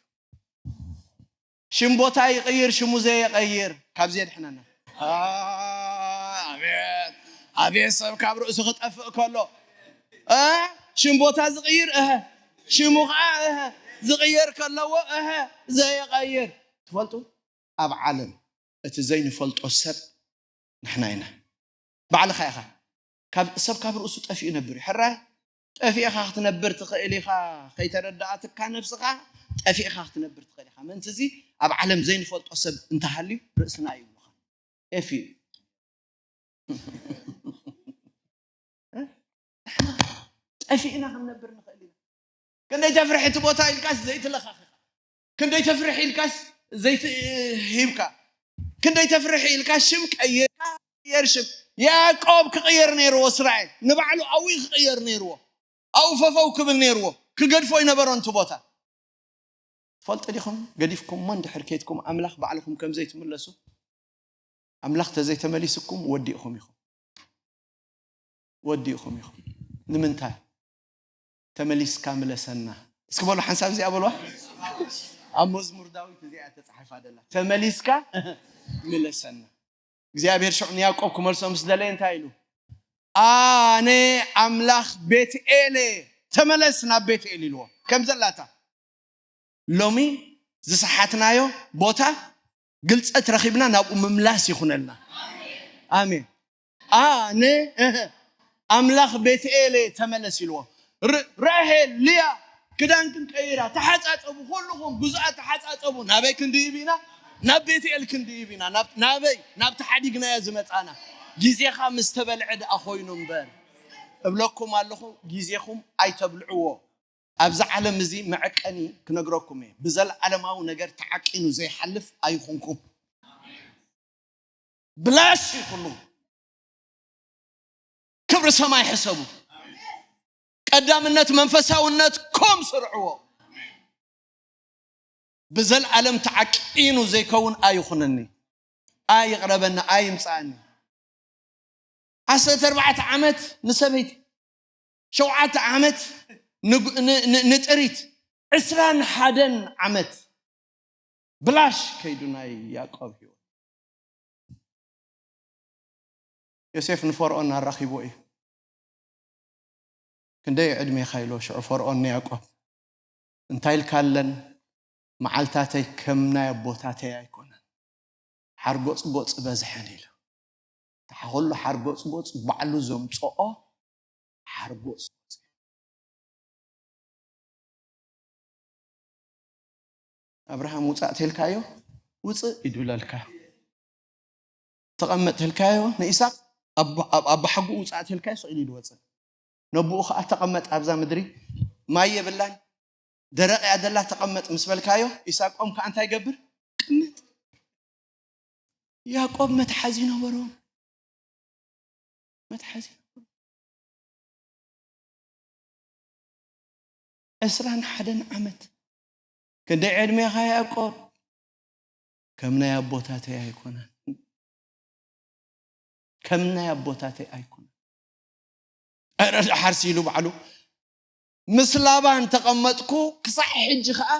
ሽም ቦታ ይቕይር፣ ሽሙ ዘየቐይር ካብዚ የድሕነና። አ፣ ኣቤት፣ ኣቤት ሰብ ካብ ርእሱ ክጠፍእ ከሎ፣ እ፣ ሽም ቦታ ዝቕይር፣ እህ፣ ሽሙ ኸዓ፣ እህ፣ ዝቕየር ከለዎ፣ እህ፣ ዘየቐይር። ትፈልጡ፣ ኣብ ዓለም እቲ ዘይንፈልጦ ሰብ ንሕና ኢና። ባዕልኻ ኢኻ። ካብ፣ ሰብ ካብ ርእሱ ጠፊኡ ነብር እዩ። ሕራይ፣ ጠፊእኻ ክትነብር ትኽእል ኢኻ፣ ከይተረዳኣትካ ነብስኻ፣ ጠፊእኻ ክትነብር ትኽእል ኢኻ። ምእንቲ እዚ ኣብ ዓለም ዘይንፈልጦ ሰብ እንተሃልዩ ርእስና እዩ ምዃን። ኤፊ። ጠፊእና ክንነብር ንኽእል ኢና። ክንደይ ተፍርሒ እቲ ቦታ ኢልካስ ዘይትለኻኺኻ። ክንደይ ተፍርሒ ኢልካስ ዘይትሂብካ። ክንደይ ተፍርሒ ኢልካስ ሽም ቀይርካ፣ ቀየር ሽም። ያዕቆብ ክቕየር ነይርዎ እስራኤል። ንባዕሉ ኣብኡ ክቕየር ነይርዎ። ኣብኡ ፈፈው ክብል ነይርዎ። ክገድፎ ይነበሮ እቲ ቦታ። ትፈልጡ ዲኹም? ገዲፍኩሞ እንድሕር ከይድኩም ኣምላኽ ባዕልኹም ከም ዘይትምለሱ፣ ኣምላኽ ተዘይተመሊስኩም ወዲእኹም ኢኹም። ወዲእኹም ኢኹም። ንምንታይ? "ተመሊስካ ምለሰና" እስኪ በሉ፣ ሓንሳብ እዚኣ በልዋ። ኣብ መዝሙር ዳዊት እዚኣ ተጻሒፋ ደላ። "ተመሊስካ ምለሰና።" እግዚኣብሔር ሽዑ ንያዕቆብ ክመልሶ ምስ ደለየ እንታይ ኢሉ? "ኣነ ኣምላኽ ቤትኤል እየ፣ ተመለስ ናብ ቤትኤል" ኢልዎ። ከም ዘላታ ሎሚ ዝሰሓትናዮ ቦታ ግልጸት ረኺብና ናብኡ ምምላስ ይኹነልና። ኣሜን። ኣነ፣ እህ፣ ኣምላኽ ቤትኤል እየ፣ ተመለስ ኢልዎ። ር-፣ ራሄል፣ ልያ ክዳንክን ቀይራ ተሓጻጸቡ፣ ኩልኹም ብዙኣት ተሓጻጸቡ። ናበይ ክንድይብ ኢና? ናብ ቤትኤል ክንድይብ ኢና። ናብ፣ ናበይ? ናብቲ ሓዲግናዮ ዝመጻና። ግዜኻ ምስ ተበልዐ ደኣ ኮይኑ እምበር። እብለኩም ኣለኹ፣ ግዜኹም ኣይተብልዕዎ። ኣብዚ ዓለም እዚ መዐቀኒ ክነግረኩም እየ። ብዘለዓለማዊ ነገር ተዓቂኑ ዘይሓልፍ ኣይኹንኩም። ብላሽ እዩ ኩሉ። ክብሪ ሰማይ ሕሰቡ። ቀዳምነት መንፈሳውነት ኮም ስርዕዎ። ብዘለዓለም ተዓቂኑ ዘይከውን ኣይኹነኒ፣ ኣይቕረበኒ፣ ኣይምጻእኒ። ዓሰርተ ኣርባዕተ ዓመት ንሰበይቲ፣ ሸውዓተ ዓመት ንግ-፣ ን-፣ ን-፣ ንጥሪት፣ ዕስራን ሓደን ዓመት ብላሽ ከይዱ ናይ ያዕቆብ ህይወት። ዮሴፍ ንፈርዖን ኣራኺብዎ እዩ። "ክንደይ ዕድሜኻ?" ኢሎ ሽዑ ፈርዖን ንያዕቆብ። "እንታይ ኢልካ ኣለን? መዓልታተይ ከም ናይ ኣቦታተይ ኣይኮነን። ሓርጎጽጎጽ በዝሐን" ኢሉ። እታ ኸሉ ሓርጎጽጎጽ ባዕሉ ዘምጽኦ ሓርጎጽጎጽ። ኣብርሃም ውጻእ ተልካዮ፣ ውጽእ ይድብለልካ። ተቐመጥ ተልካዮ ንኢሳቅ፣ ኣብ፣ ኣብ፣ ኣብ ሓጉኡ ውጻእ ተልካዮ፣ ስቕ ኢሉ ይወጽእ። ነብኡ ኸኣ፣ "ተቐመጥ ኣብዛ ምድሪ፣ ማይ የብላን፣ ደረቕ እያ ዘላ፣ ተቐመጥ" ምስ በልካዮ፣ ኢሳቅ ቆም ከኣ እንታይ ይገብር? ቅመጥ። ያዕቆብ መትሓዚ ነበሮ። መትሓዚ ነበሮ። ዕስራን ሓደን ዓመት። ክንደይ ዕድሜኻ ያዕቆብ? ከም ናይ ኣቦታተይ ኣይኮነን። ከም ናይ ኣቦታተይ ኣይኮነን። ኧረ ደሓር ሲሉ ባዕሉ፣ "ምስ ላባን ተቐመጥኩ፣ ክሳዕ ሕጂ ኸኣ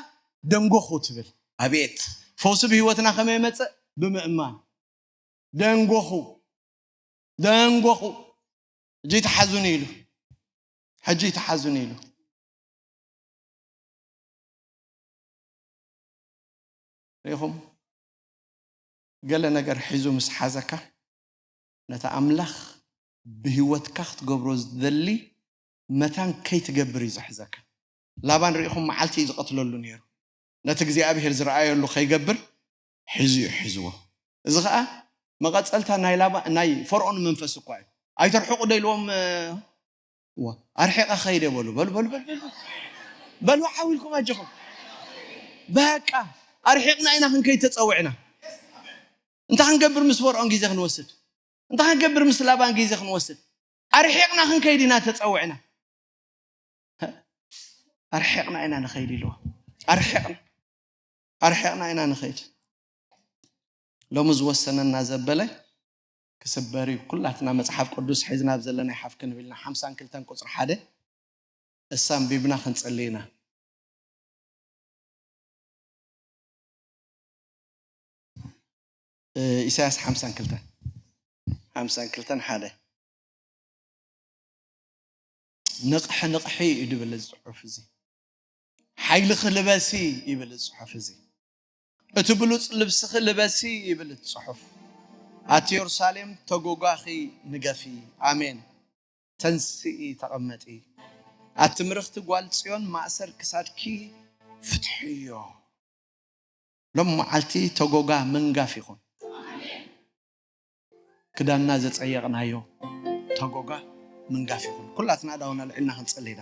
ደንጎኹ" ትብል። ኣቤት! ፈውሲ ብህይወትና ከመይ ይመጽእ? ብምእማን። ደንጎኹ፣ ደንጎኹ። ሕጂ ተሓዙኒ ኢሉ። ሕጂ ተሓዙኒ ኢሉ። ርኢኹም? ገለ ነገር ሒዙ ምስ ሓዘካ፣ ነቲ ኣምላኽ ብህይወትካ ክትገብሮ ዝደሊ መታን ከይትገብር እዩ ዝሕዘካ። ላባን ርኢኹም መዓልቲ እዩ ዝቐትለሉ ነይሩ። ነቲ እግዚኣብሔር ዝረኣየሉ ከይገብር ሒዙ እዩ ሒዝዎ። እዚ ኸዓ መቐጸልታ ናይ ላባ ናይ ፈርዖን መንፈስ እኳ እዩ። ኣይተርሕቑ ዶ ኢልዎም? ዋ ኣርሒቐ ኸይደ በሉ በሉ በሉ በሉ በሉ በሉ ዓው ኢልኩም ኣጆኹም። በቃ ኣርሒቕና ኢና ክንከይድ ተጸዊዕና። እንታይ ክንገብር ምስ ፈርዖን ግዜ ክንወስድ? እንታይ ክንገብር ምስ ላባን ግዜ ክንወስድ? ኣርሒቕና ክንከይድ ኢና ተጸዊዕና። ኣርሒቕና ኢና ንኸይድ ኢልዎ። ኣርሒቕና ኣርሒቕና ኢና ንኸይድ። ሎሚ ዝወሰነና ዘበለ ክስበር እዩ። ኩላትና መጽሓፍ ቅዱስ ሒዝና ኣብ ዘለና ይሓፍ ክንብልና ሓምሳን ክልተን ቁጽሪ ሓደ እሳ ኣንቢብና ክንጽሊ ኢና። ኢሳያስ ሓምሳን ክልተን ሓምሳን ክልተን ሓደ ንቕሒ ንቕሒ እዩ ድብል እዚ ጽሑፍ እዚ። ሓይልኺ ልበሲ ይብል እዚ ጽሑፍ እዚ። እቲ ብሉጽ ልብስኺ ልበሲ ይብል እቲ ጽሑፍ። ኣቲ የሩሳሌም ተጎጓኺ ንገፊ። ኣሜን። ተንስኢ ተቐመጢ። ኣቲ ምርኽቲ ጓል ጽዮን ማእሰር ክሳድኪ ፍትሕዮ። ሎም መዓልቲ ተጎጋ ምንጋፍ ይኹን። ክዳንና ዘጸየቕናዮ ተጎጋ ምንጋፍ ይኹን። ኩላትና ዳውና ልዕልና ክንጸልይ ኢና።